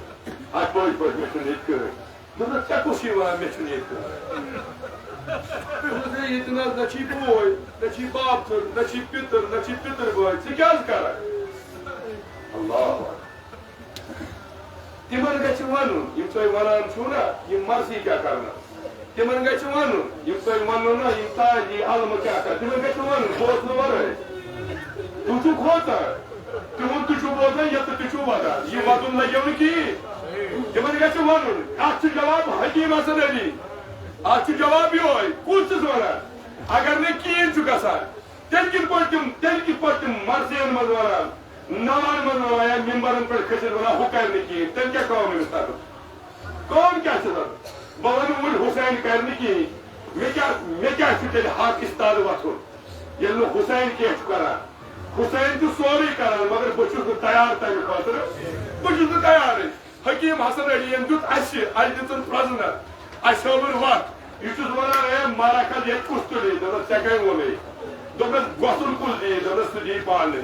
اَتھ پٲٹھۍ پٲٹھۍ مےٚ چھُنہٕ ییٚتہِ کٕہٕنۍ۔ دوٚپنَس، "ژےٚ کُس چھُے وَنان مےٚ چھُنہٕ ییٚتہِ کٕہٕنۍ؟" دوٚپنَس، "ہے، ییٚتہِ نہ حظ، نہ چھُے بوے، نہ چھُے بابتھٕر، نہ چھُے پِتٕر، نہ چھُے پِتٕر بٲے، ژٕ کیٛاہ حظ کَران؟" اللہ اکبر۔ تِمَن گژھِ وَنُن، یِم تُہۍ وَنان چھِو نا، یِم مرضی کیٛاہ کَرنَس۔ تِمَن گژھِ وَنُن، یِم تُہۍ وَنو نا، یِم تاجی علمہٕ کیٛاہ کَرِ، تِمَن گژھِ وَنُن، بوزنہٕ وَرٲے۔ تُہۍ چھِو کھوژان۔ تِہُنٛد تہِ چھُ بوزان، یَتھ تہِ چھُو وَدان۔ یہِ وَدُن لَگیو نہٕ کِہیٖنۍ۔ تِمَن گژھِ وَنُن۔ اَتھ چھُ جواب حکیٖم حسن علی۔ اَتھ چھُ جواب یِہوٚے۔ کُس چھُس وَنان؟ اگر نہٕ کِہیٖنۍ چھُ گژھان، تیٚلہِ کِتھ پٲٹھۍ تِم، تیٚلہِ کِتھ پٲٹھۍ تِم مرثیَن منٛز وَنان، نَوَن منٛز وَنان یا مِمبَرَن پٮ۪ٹھ کھٔسِتھ وَنان، ہُہ کَرِ نہٕ کِہیٖنۍ، تیٚلہِ کیٛاہ کٲم أمِس کَرُن؟ کٲم کیٛاہ چھِ تَتھ؟ بہٕ وَنہٕ وۄنۍ حُسین کَرِ نہٕ کِہیٖنۍ۔ مےٚ کیٛاہ، مےٚ کیٛاہ چھُ تیٚلہِ حق اِستادٕ وۄتھُن؟ ییٚلہِ نہٕ حُسین کینٛہہ چھُ کَران۔ حُسین چھُ سورُے کَران، مگر بہٕ چھُس نہٕ تیار تَمہِ خٲطرٕ۔ بہٕ چھُس نہٕ تیارٕے۔ حکیٖم حسن علی یَن دیُت اَسہِ، اَسہِ دِژٕن پرٛزنت، اَسہِ ہٲوٕن وَتھ۔ یہِ چھُس وَنان، "اے مارا کھل، ییٚتہِ کُس تُلے؟" دوٚپمَس، "ژےٚ کٔمۍ ووٚنُے؟" دوٚپمَس، "گۄسُل کُس دِیہِ؟" دوٚپمَس، "سُہ دِیہِ پانَے۔"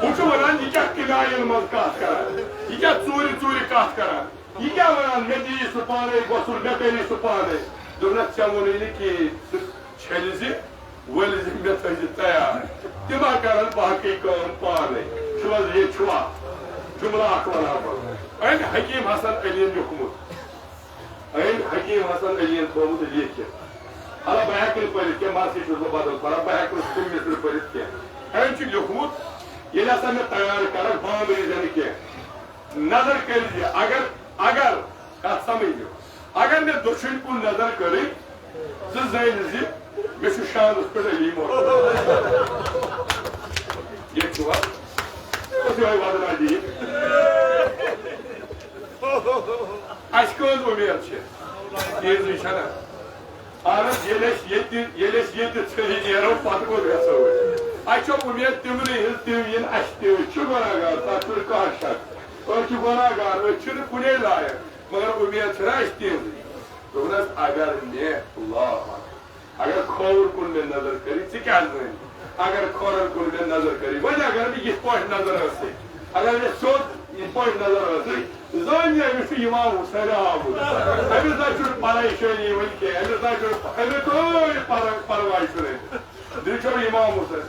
ہُہ چھُ وَنان، "یہِ کیٛاہ کِنایَن منٛز کَتھ کَران؟ یہِ کیٛاہ ژوٗرِ ژوٗرِ کَتھ کَران؟ یہِ کیٛاہ وَنان، مےٚ دِیہِ سُہ پانَے گۄسُل، مےٚ کَری سُہ پانَے؟" دوٚپنَس، "ژےٚ ووٚنُے نہٕ کِہیٖنۍ، ژٕ چھٔلۍ زِ، ؤلۍ زِ مےٚ تھٲوزِ تیار، تِم ہا کَرَن باقٕے کٲم پانَے۔" چھُو حظ، ییٚتہِ چھُوا؟ جُملہٕ اَکھ وَنہٕ ہا بہٕ۔ أمۍ حکیٖم حسن علی یَن لیوٚکھمُت۔ أمۍ حکیٖم حسن علی یَن تھوٚومُت لیٖکھِتھ۔ اَلہٕ بہٕ ہٮ۪کہٕ نہٕ پٔرِتھ کینٛہہ، مرثی چھُس بہٕ بدل پَران، بہٕ ہٮ۪کہٕ نہٕ کُنہِ مِصرٕ پٔرِتھ کینٛہہ۔ أمۍ چھُ لیوٚکھمُت، ییٚلہِ ہسا مےٚ تیار کَرَکھ، بامبرِ زَنہٕ کینٛہہ۔ نظر کٔرۍ زِ، اگر، اگر، کَتھ سَمٕجھ نِو، اگر مےٚ دٔچھُن کُن نظر کٔرٕے، ژٕ زٲنۍ زِ مےٚ چھُ شانَس پٮ۪ٹھ علی محمد۔ ییٚتہِ چھُوا؟ جاے ودنا دِیہِ۔ اَسہِ کٕہٕنٛز اُمید چھِ؟ تیٖژٕے چھَنا؟ اَہن حظ، ییٚلہِ أسۍ ییٚتہِ، ییٚلہِ أسۍ ییٚتہِ ژھیٚنہِ نیرو، پَتہٕ کوٚت گژھو أسۍ؟ اَسہِ چھےٚ اُمید تِمنٕے ہٕنٛز، تِم یِن اَسہِ تہِ۔ أسۍ چھِ گۄناہگار، تَتھ چھُنہٕ کانٛہہ شک۔ أسۍ چھِ گۄناہگار، أسۍ چھِنہٕ کُنے لایق، مگر اُمید چھَنا اَسہِ تِہٕنٛزٕے۔ دوٚپُن حظ، اگر مےٚ، اللہ اکبر، اگر کھووُر کُن مےٚ نظر کٔرِتھ، ژٕ کیٛاہ زٲنِتھ؟ اگر کھۄرَن کُن مےٚ نظر کٔرِتھ، وۄنۍ اگر مےٚ یِتھ پٲٹھۍ نظر ٲسٕے، اگر مےٚ سیوٚد یِتھ پٲٹھۍ نظر ٲسٕے، زٲنۍ مےٚ أمِس چھُ اِمام حُسین آمُت۔ أمِس نہ چھُنہٕ پریشٲنی وۄنۍ کینٛہہ، أمِس نہ چھُنہٕ، أمِس کٕہٕنۍ پر-، پرواے چھُنہٕ أمِس۔ دِژیو اِمام حُسین۔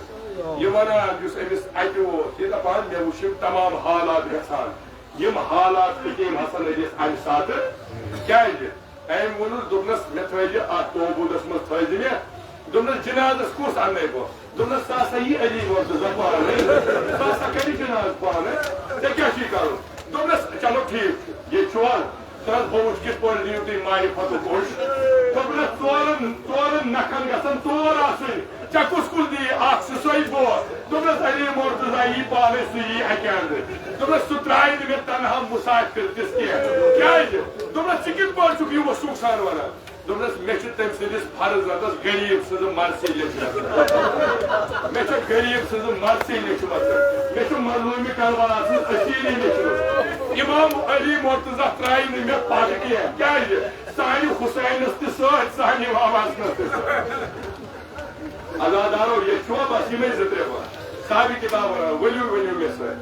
یہِ وَنان یُس أمِس اَتہِ اوس، یہِ دَپان، مےٚ وٕچھ یِم تمام حالات گژھان۔ یِم حالات حکیٖم حسن علیَس اَمہِ ساتہٕ کیٛازِ؟ أمۍ ووٚنُس، دوٚپنَس، مےٚ تھٲوزِ اَتھ توبوٗدَس منٛز تھٲوزِ مےٚ۔ دوٚپنَس، جِنازَس کُس اَننَے بہٕ؟ دوٚپنَس، سُہ ہسا یی علی مرتضیٰ پانَے۔ سُہ ہسا کَرِ جِنازٕ پانَے۔ ژےٚ کیٛاہ چھُے کَرُن؟ دوٚپنَس، چلو ٹھیٖک چھُ، ییٚتہِ چھُ وَل۔ دوٚپنَس، بہٕ وٕچھِ کِتھ پٲٹھۍ دِیِو تُہۍ معرفت و ہوش۔ دوٚپنَس، ژورَن، ژورَن نَکھَن گژھن ژور آسٕنۍ۔ ژےٚ کُس کُس دِیہِ؟ اکھ چھُ سُے بہٕ۔ دوٚپنَس، علی مرتضیٰ یی پانَے، سُہ یی اَکہِ اَندٕ۔ دوٚپنَس، سُہ ترٛایہِ نہٕ مےٚ تنہا مسافر تِس کینٛہہ۔ کیٛازِ؟ دوٚپنَس، ژٕ کِتھ پٲٹھۍ چھُکھ یہِ وثوق سان وَنان؟ دوٚپنَس، مےٚ چھِ تٔمۍ سٕنٛدِس فرض رَتَس غریٖب سٕنٛزٕ مرثی لیٚچھمٕژ۔ مےٚ چھےٚ غریٖب سٕنٛزٕ مرثی لیٚچھمٕژ۔ مےٚ چھُ مظلوٗمِ کربلا سٕنٛز اسیٖری لیٚچھمٕژ۔ اِمام علی مرتضیٰ ترٛایہِ نہٕ مےٚ پَتہٕ کینٛہہ۔ کیٛازِ؟ سانہِ حُسینَس تہِ سۭتۍ، سانہِ امام حسنَس تہِ سۭتۍ۔ عزادارو، ییٚتہِ چھُوا بس یِمے زٕ ترٛےٚ بٲتھ؟ صاحبِ کِتاب وَنان، ؤلِو، ؤلِو مےٚ سۭتۍ۔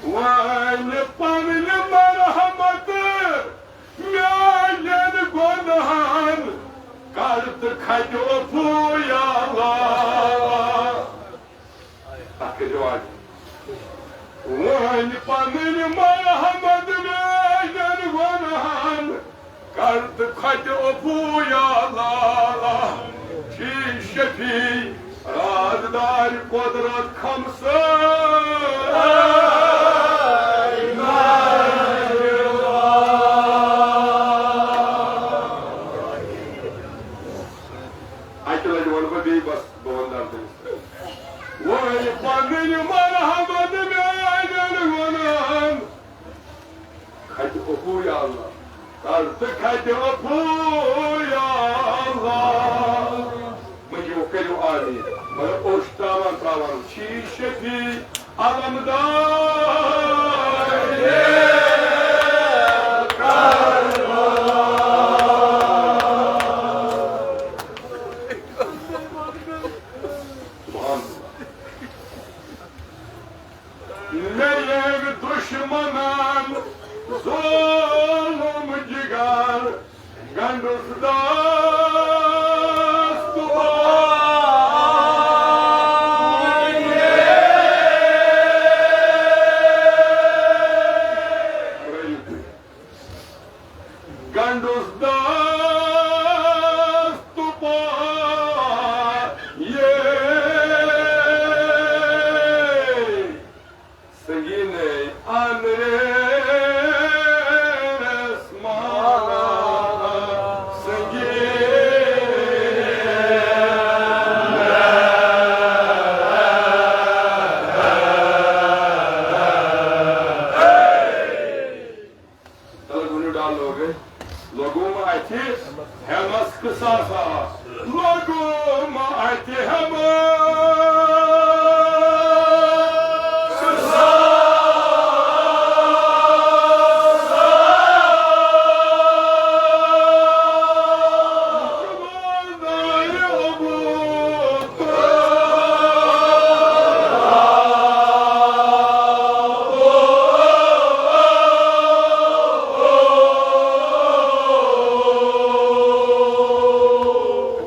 وۄنۍ پنٕنۍ مرحمت میٛانٮ۪ن گۄنہَن کر تہٕ کھَتہِ عفو یا اللہ۔ اَتھ کٔرِو آج۔ وۄنۍ پنٕنۍ مرحمت میٛانٮ۪ن گۄنہَن کر تہٕ کھۄتہِ عفو یا اللہ، چھی شفیع رازدار قدرت خمسٲے۔ اَکہِ لَٹہِ وَنہٕ بہٕ بیٚیہِ، بس بہٕ وَنہٕ دَردٕ۔ وۄنۍ پنٕنۍ مرحمت میٛانٮ۪ن گۄنہَن کھَتہِ عفو یا اللہ، کر تہٕ کھَتہِ عفو یا اللہ۔ مٔنٛگِو، کٔرِو آمیٖن۔ مگر اوٚش ترٛاوان ترٛاوان چھی شفیع علمدار۔ سبحان اللہ۔ مےٚ ییٚمۍ دُشمنن ظُلُم جِگر گنڈُس دست گنڈُس دست پا یہ سنگین انریس مانا سنگین۔ تلہٕ گُنیُو ڈال لوگے، لوگوم اتھِ ہیمس قصاصا، لوگوم اتھِ ہیمس قصاصا۔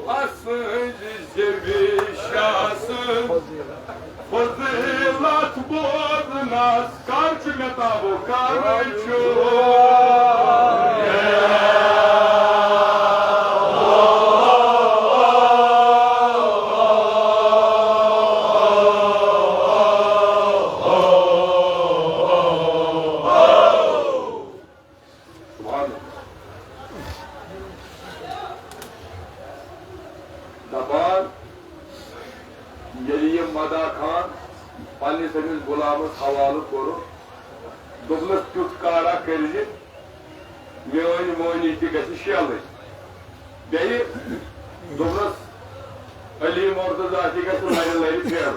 اسٕنٛزِ زیوِ شاہ سٕنٛز فضیلت بوزنس کر چھُ مےٚ تابو، کر چھُ؟ سبحان اللہ۔ دپان، ییٚلہِ یہِ مداح خان پننِس أمِس غلامس حوالہٕ کوٚرُن، دوٚپنس، "تیُتھ کارا کٔرۍ زِ میٲنۍ مٲنی تہِ گژھِ شیلٕنۍ۔" بیٚیہِ دوٚپنس، "علی مرتضی تہِ گژھِ لرِ لرِ پھیرُن،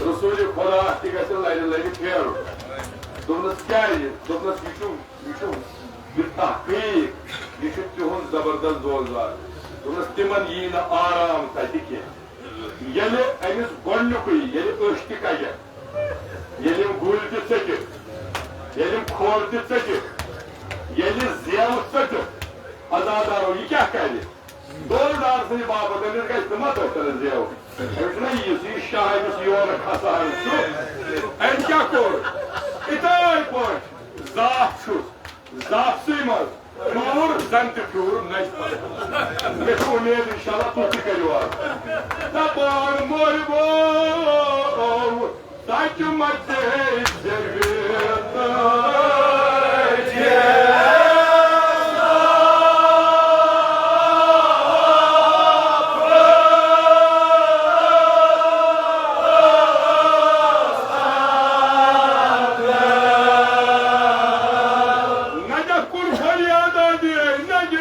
رسول خدا تہِ گژھِ لرِ لرِ پھیرُن۔" دوٚپنس، "کیازِ؟" دوٚپنس، "یہِ چھُ، یہِ چھُ، یہِ تحقیق، یہِ چھُ تِہُنٛد زبردست زور زار۔" دوٚپنس، "تِمن یی نہٕ آرام تتہِ کینٛہہ۔" ییٚلہِ أمِس گۄڈٕنیُکُے، ییٚلہِ أچھ تہِ کَجَکھ، ییٚلہِ یِم گُلۍ تہِ ژٔٹِکھ، ییٚلہِ یِم کھۄر تہِ ژٔٹِکھ، ییٚلہِ زیو ژٔٹِکھ، عزادارو، یہِ کیٛاہ کَرِ؟ دولدار سٕنٛدِ باپتھ أمِس گژھِ نہٕ ما تۄہہِ تَلہٕ زیو؟ أمِس چھُنہ یہِ، یُس یہِ شاہ أمِس یورٕ کھسان چھُ، أمۍ کیٛاہ کوٚر؟ یِتھَے پٲٹھۍ زاپھ چھُس۔ زاپسٕے منٛز پھیوٗر زن تہِ پھیوٗر نَے۔ مےٚ چھِ اُمید اِنشاءاللہ تُہۍ تہِ کٔرِو آز۔ دَپان مورِ بوو، سچ مچ ہے زیوِ تاجے۔ نجف کُن فریاد دِیے نجف۔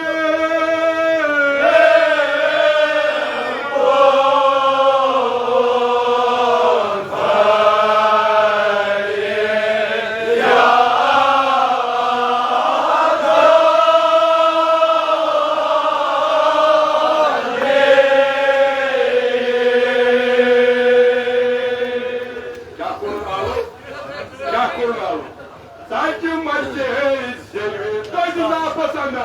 کیٛاہ کوٚرُن آلو؟ کیٛاہ کوٚرُن آلو؟ سچ مچ ہے زیوِ تاجہِ ناپسند۔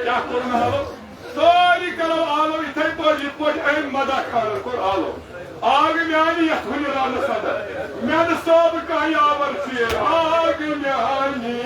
کیٛاہ کوٚرُن آلو؟ سٲری کرو آلو یِتھَے پٲٹھۍ، یِتھ پٲٹھۍ أمۍ مداح خانن کوٚر آلو۔ آگ میانہِ یتھ ہُنہِ رانس اندر، مےٚ نہٕ صٲب کانٛہہ یاور ژیر۔ آگ میانہِ۔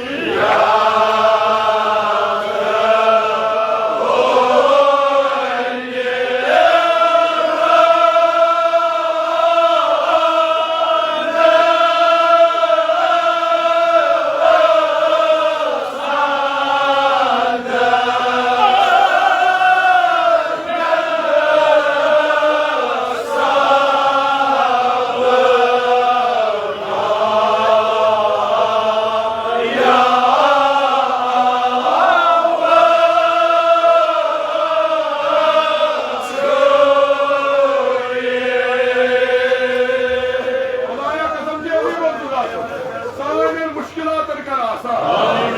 خدایا قسم دِ علی منصور آسن۔ سانٮ۪ن مُشکِلاتن کر آسان۔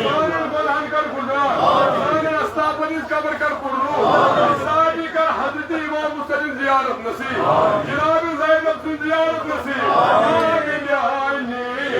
سانٮ۪ن گۄنہن کر گُنڈان۔ سانٮ۪ن استاپن ہٕنٛز قبر کر پُرنوٗر۔ سارنٕے کر حضرت امام حسین زیارت نصیب۔ جناب زینب سٕنٛز زیارت نصیب۔ آمین یا عینی۔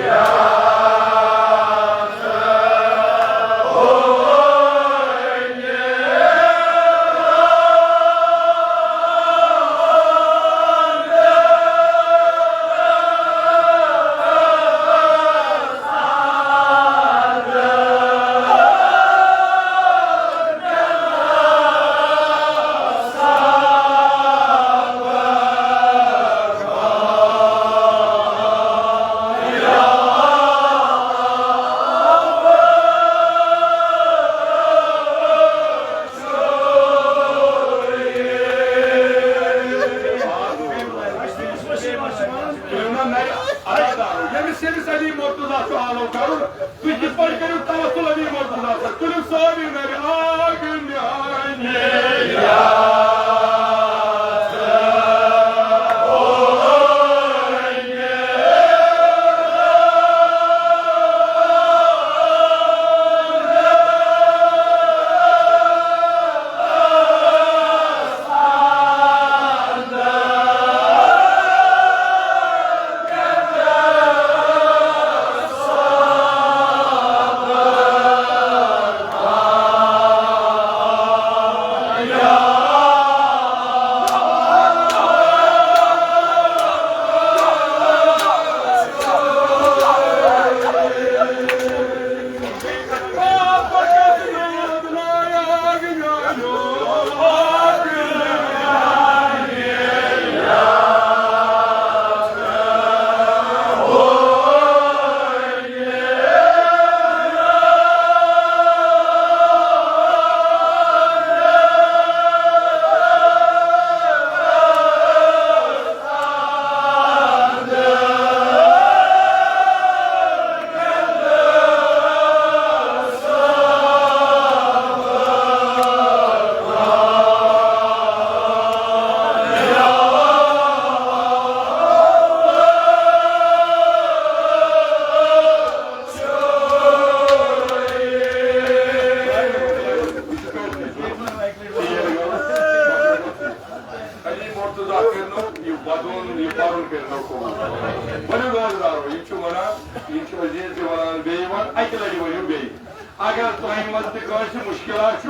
اگر تۄہہِ منٛز تہِ کٲنٛسہِ مُشکِلات چھُ،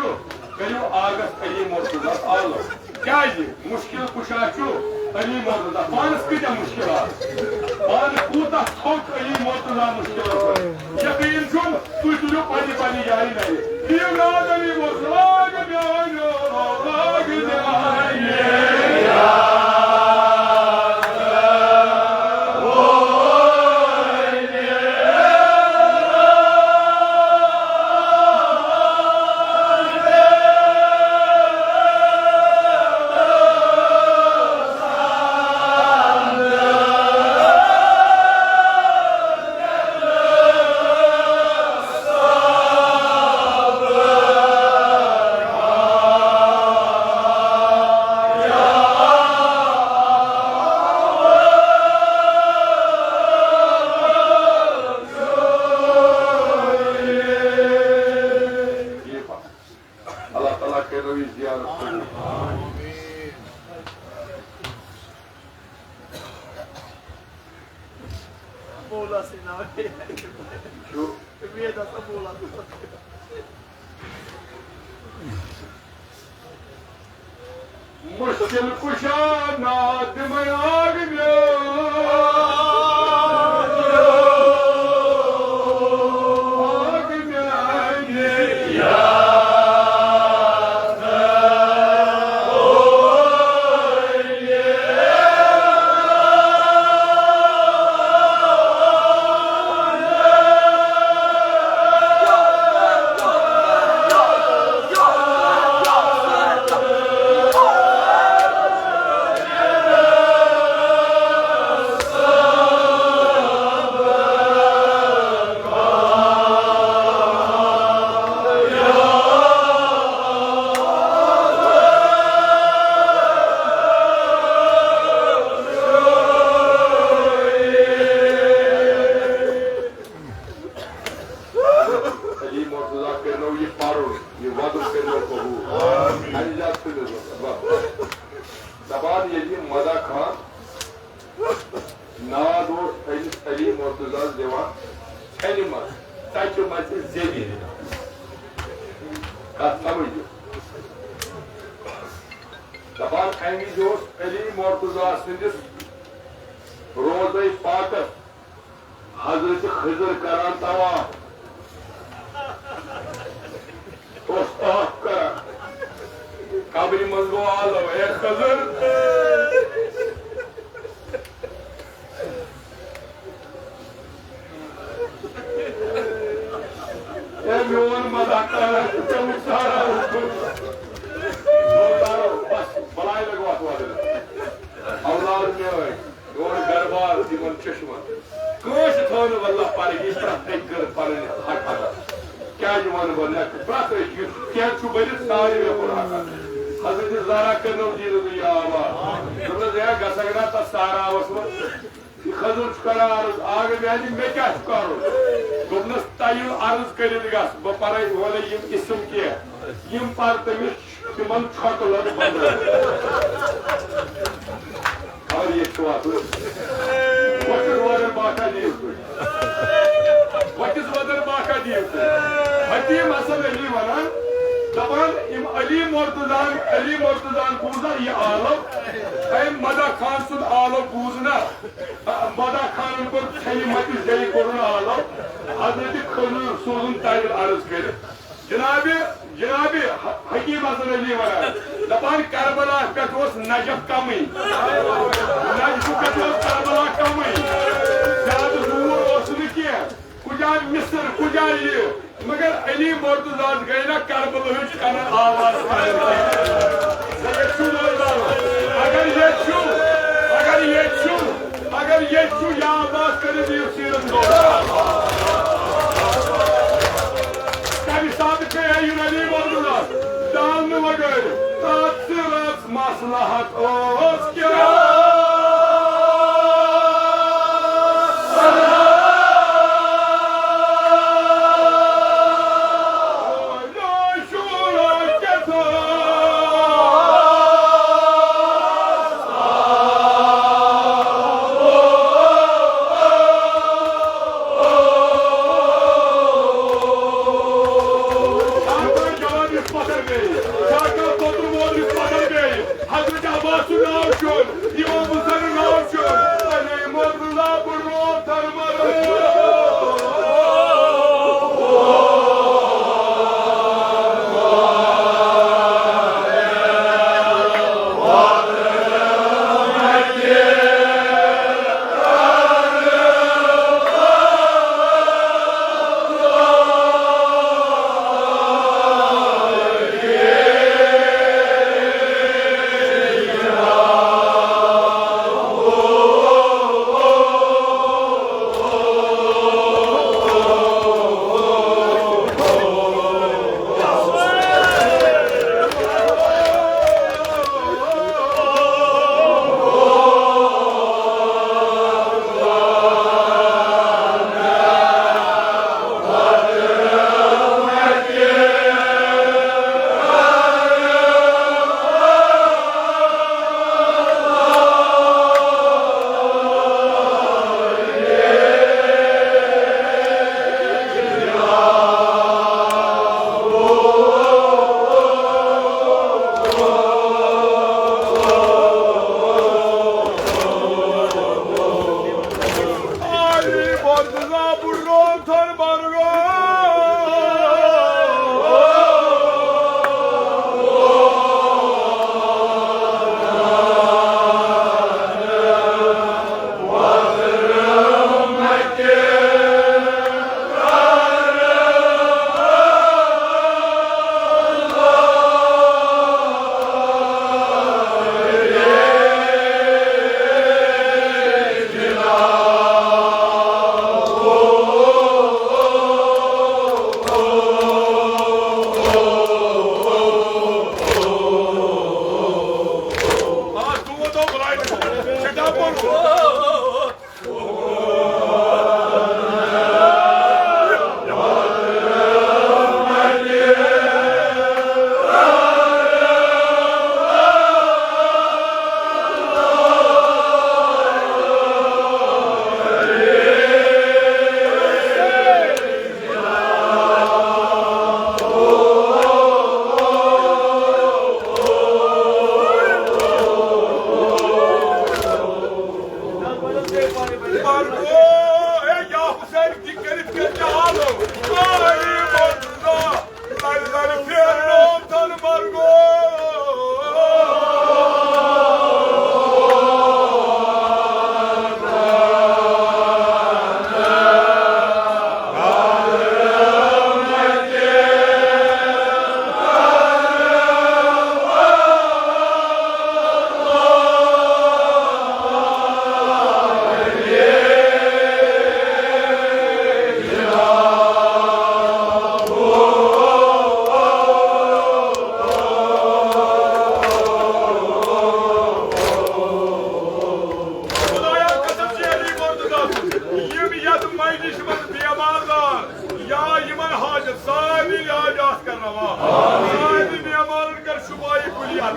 کٔرِو آغس علی مرتضیٰ آلو۔ کیٛازِ؟ مُشکِل کُشا چھُ علی مرتضیٰ۔ پانس کۭتیٛاہ مُشکِلات، پانہٕ کوٗتاہ تھوٚک علی مرتضیٰ مُشکِلاتن۔ یقیٖن چھُم، تُہۍ تُلِو پننہِ پننہِ جایہِ نَرِ۔ دِیِو ناد علی مرتضیٰ، آغ میٛانہِ، آغ میٛانہِ۔ اللہ تعالیٰ کٔرِو یہِ زیارت قبوٗل۔ چھُ مُشکِل کُشا ناد میٛانہِ، آغ میٛانہِ۔ علی مرتضیٰ کٔرنو یہِ پَرُن، یہِ وَدُن کٔرنو قبوٗل۔ اَمہِ زیادٕ چھُنہٕ ضروٗرت۔ دَپان ییٚلہِ یہِ مدہ خان ناد اوس أمِس علی مرتضیٰ ہَس دِوان، ژھٮ۪نہِ منٛز ژَچہِ مَژِ زیٚوِ۔ کَتھ سَمٕجھ؟ دَپان اَمہِ وِزِ اوس علی مرتضیٰ سٕنٛدِس روضے پاکَس حضرت خضر کران طواف۔ اوس طواف کران۔ قبرِ منٛز گوٚو آلو، اے خضر۔ اے میون مدہ کران، ژےٚ وُچھ سارا اوسمُت۔ بس، بلاے لگوس وَدُن۔ اولاد میٲنۍ۔ یور گربار تِمن چشمن۔ کٲنٛسہِ تھٲو نہٕ واللہ پرٕ، یہِ پرٛٮ۪تھ أکۍ کٔر پنٕنۍ حق ادا۔ کیٛازِ وَنہٕ بہٕ نہ، پرٛٮ۪تھ أکۍ یُس کینٛہہ چھُ بٔرِتھ، ساروٕے کوٚر حق ادا۔ حضرت زہرا کٔرنو دیٖنہٕ تہٕ یہِ آباد۔ دوٚپنَس، ہے، گژھکھ نا تَتھ سہراوَس منٛز؟ یہِ خضر چھُ کران عرض، آغ میٛانہِ، مےٚ کیٛاہ چھُ کرُن؟ دوٚپنَس، تَیُل عرض کٔرِتھ گژھ، بہٕ پَرَے، وَنَے یِم اسم کینٛہہ۔ یِم پَرٕ تٔمِس تِمن چھۄکہٕ لَد بَنٛدَر۔ خبر ییٚتہِ چھُ واتُن۔ وۄتھِس وۄدر باٹھا دِیِو تُہۍ۔ وۄتھِس وۄدر باٹھا دِیِو تُہۍ۔ حکیٖم حسن علی وَنان، دَپان، یِم علی مرتضیٰ ہَن، علی مرتضیٰ ہَن بوٗز نا یہِ آلو؟ أمۍ مدہ خان سُنٛد آلو بوٗز نا؟ مدہ خانَن کوٚر ژھٮ۪نہِ مَتہِ زیٚیہِ کوٚرُن آلو۔ حضرت خضر سوٗزُن تَیُل عرض کٔرِتھ۔ جناب، جناب حکیم حسن علی ونان، دپان کربلا پٮ۪ٹھ اوس نجف کمٕے، نجف پٮ۪ٹھ اوس کربلا کمٕے، زیادٕ دوٗر اوس نہٕ کینٛہہ۔ کُجا مصر، کُجا یہِ، مگر علی مرتضیٰ گٔے نہ کربلہٕچ کنن آواز کرٕنۍ۔ نہ ییٚتہِ چھُ روزدار، اگر ییٚتہِ چھُ، اگر ییٚتہِ چھُ، اگر ییٚتہِ چھُ، یا آواز کٔرِو یہِ سیٖرت دور۔ تَمہِ ساتہٕ پیٚیہِ یہِ نبی محمدس ڈالنہٕ وغٲر تَتھ رٲژ مصلحت اوس کیٛاہ؟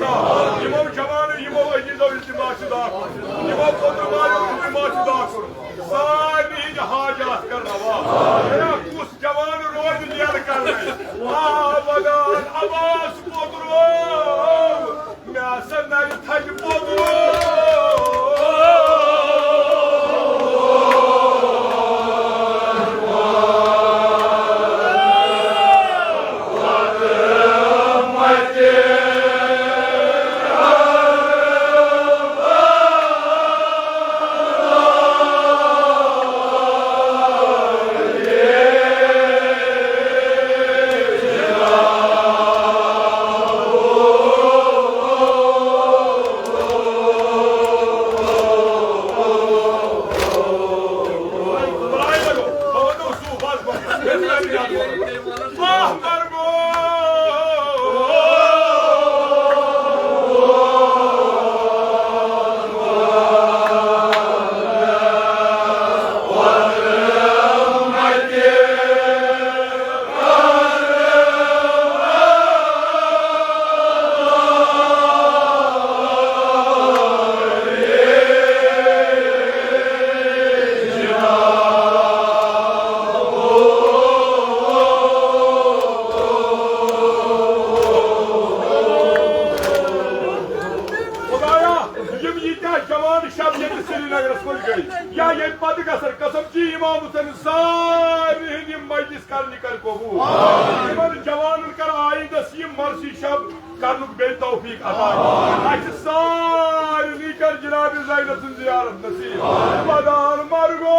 یِمو جوانو، یِمو عزیزو التماس چھُ دعا کوٚرمُت، یِمو پوٚتُر مالیو التماس چھُ دعا کوٚرمُت، سارنٕے ہٕنٛدۍ حاجات کر روا۔ ہے، کُس جوان روزِ نیرٕ کرنے؟ آ، ودان عباس پوٚترو، مےٚ ہسا نرِ تھدِ پوٚترو۔ خدایا، یِم ییٖتیٛاہ جوان شب ییٚتہِ سرینگرس منٛز گٔے، یا ییٚمہِ پتہٕ گژھن، قسم چی امام حسین سارنٕے ہٕنٛدۍ یِم مجلس کرنہِ کر قبول۔ یِمن جوانن کر آیندس یِم مرثی شب کرنُک بیٚیہِ توفیق عطا۔ اَسہِ سارنٕے کر جناب زینب سٕنٛز زیارت نصیب۔ ودان مرگو۔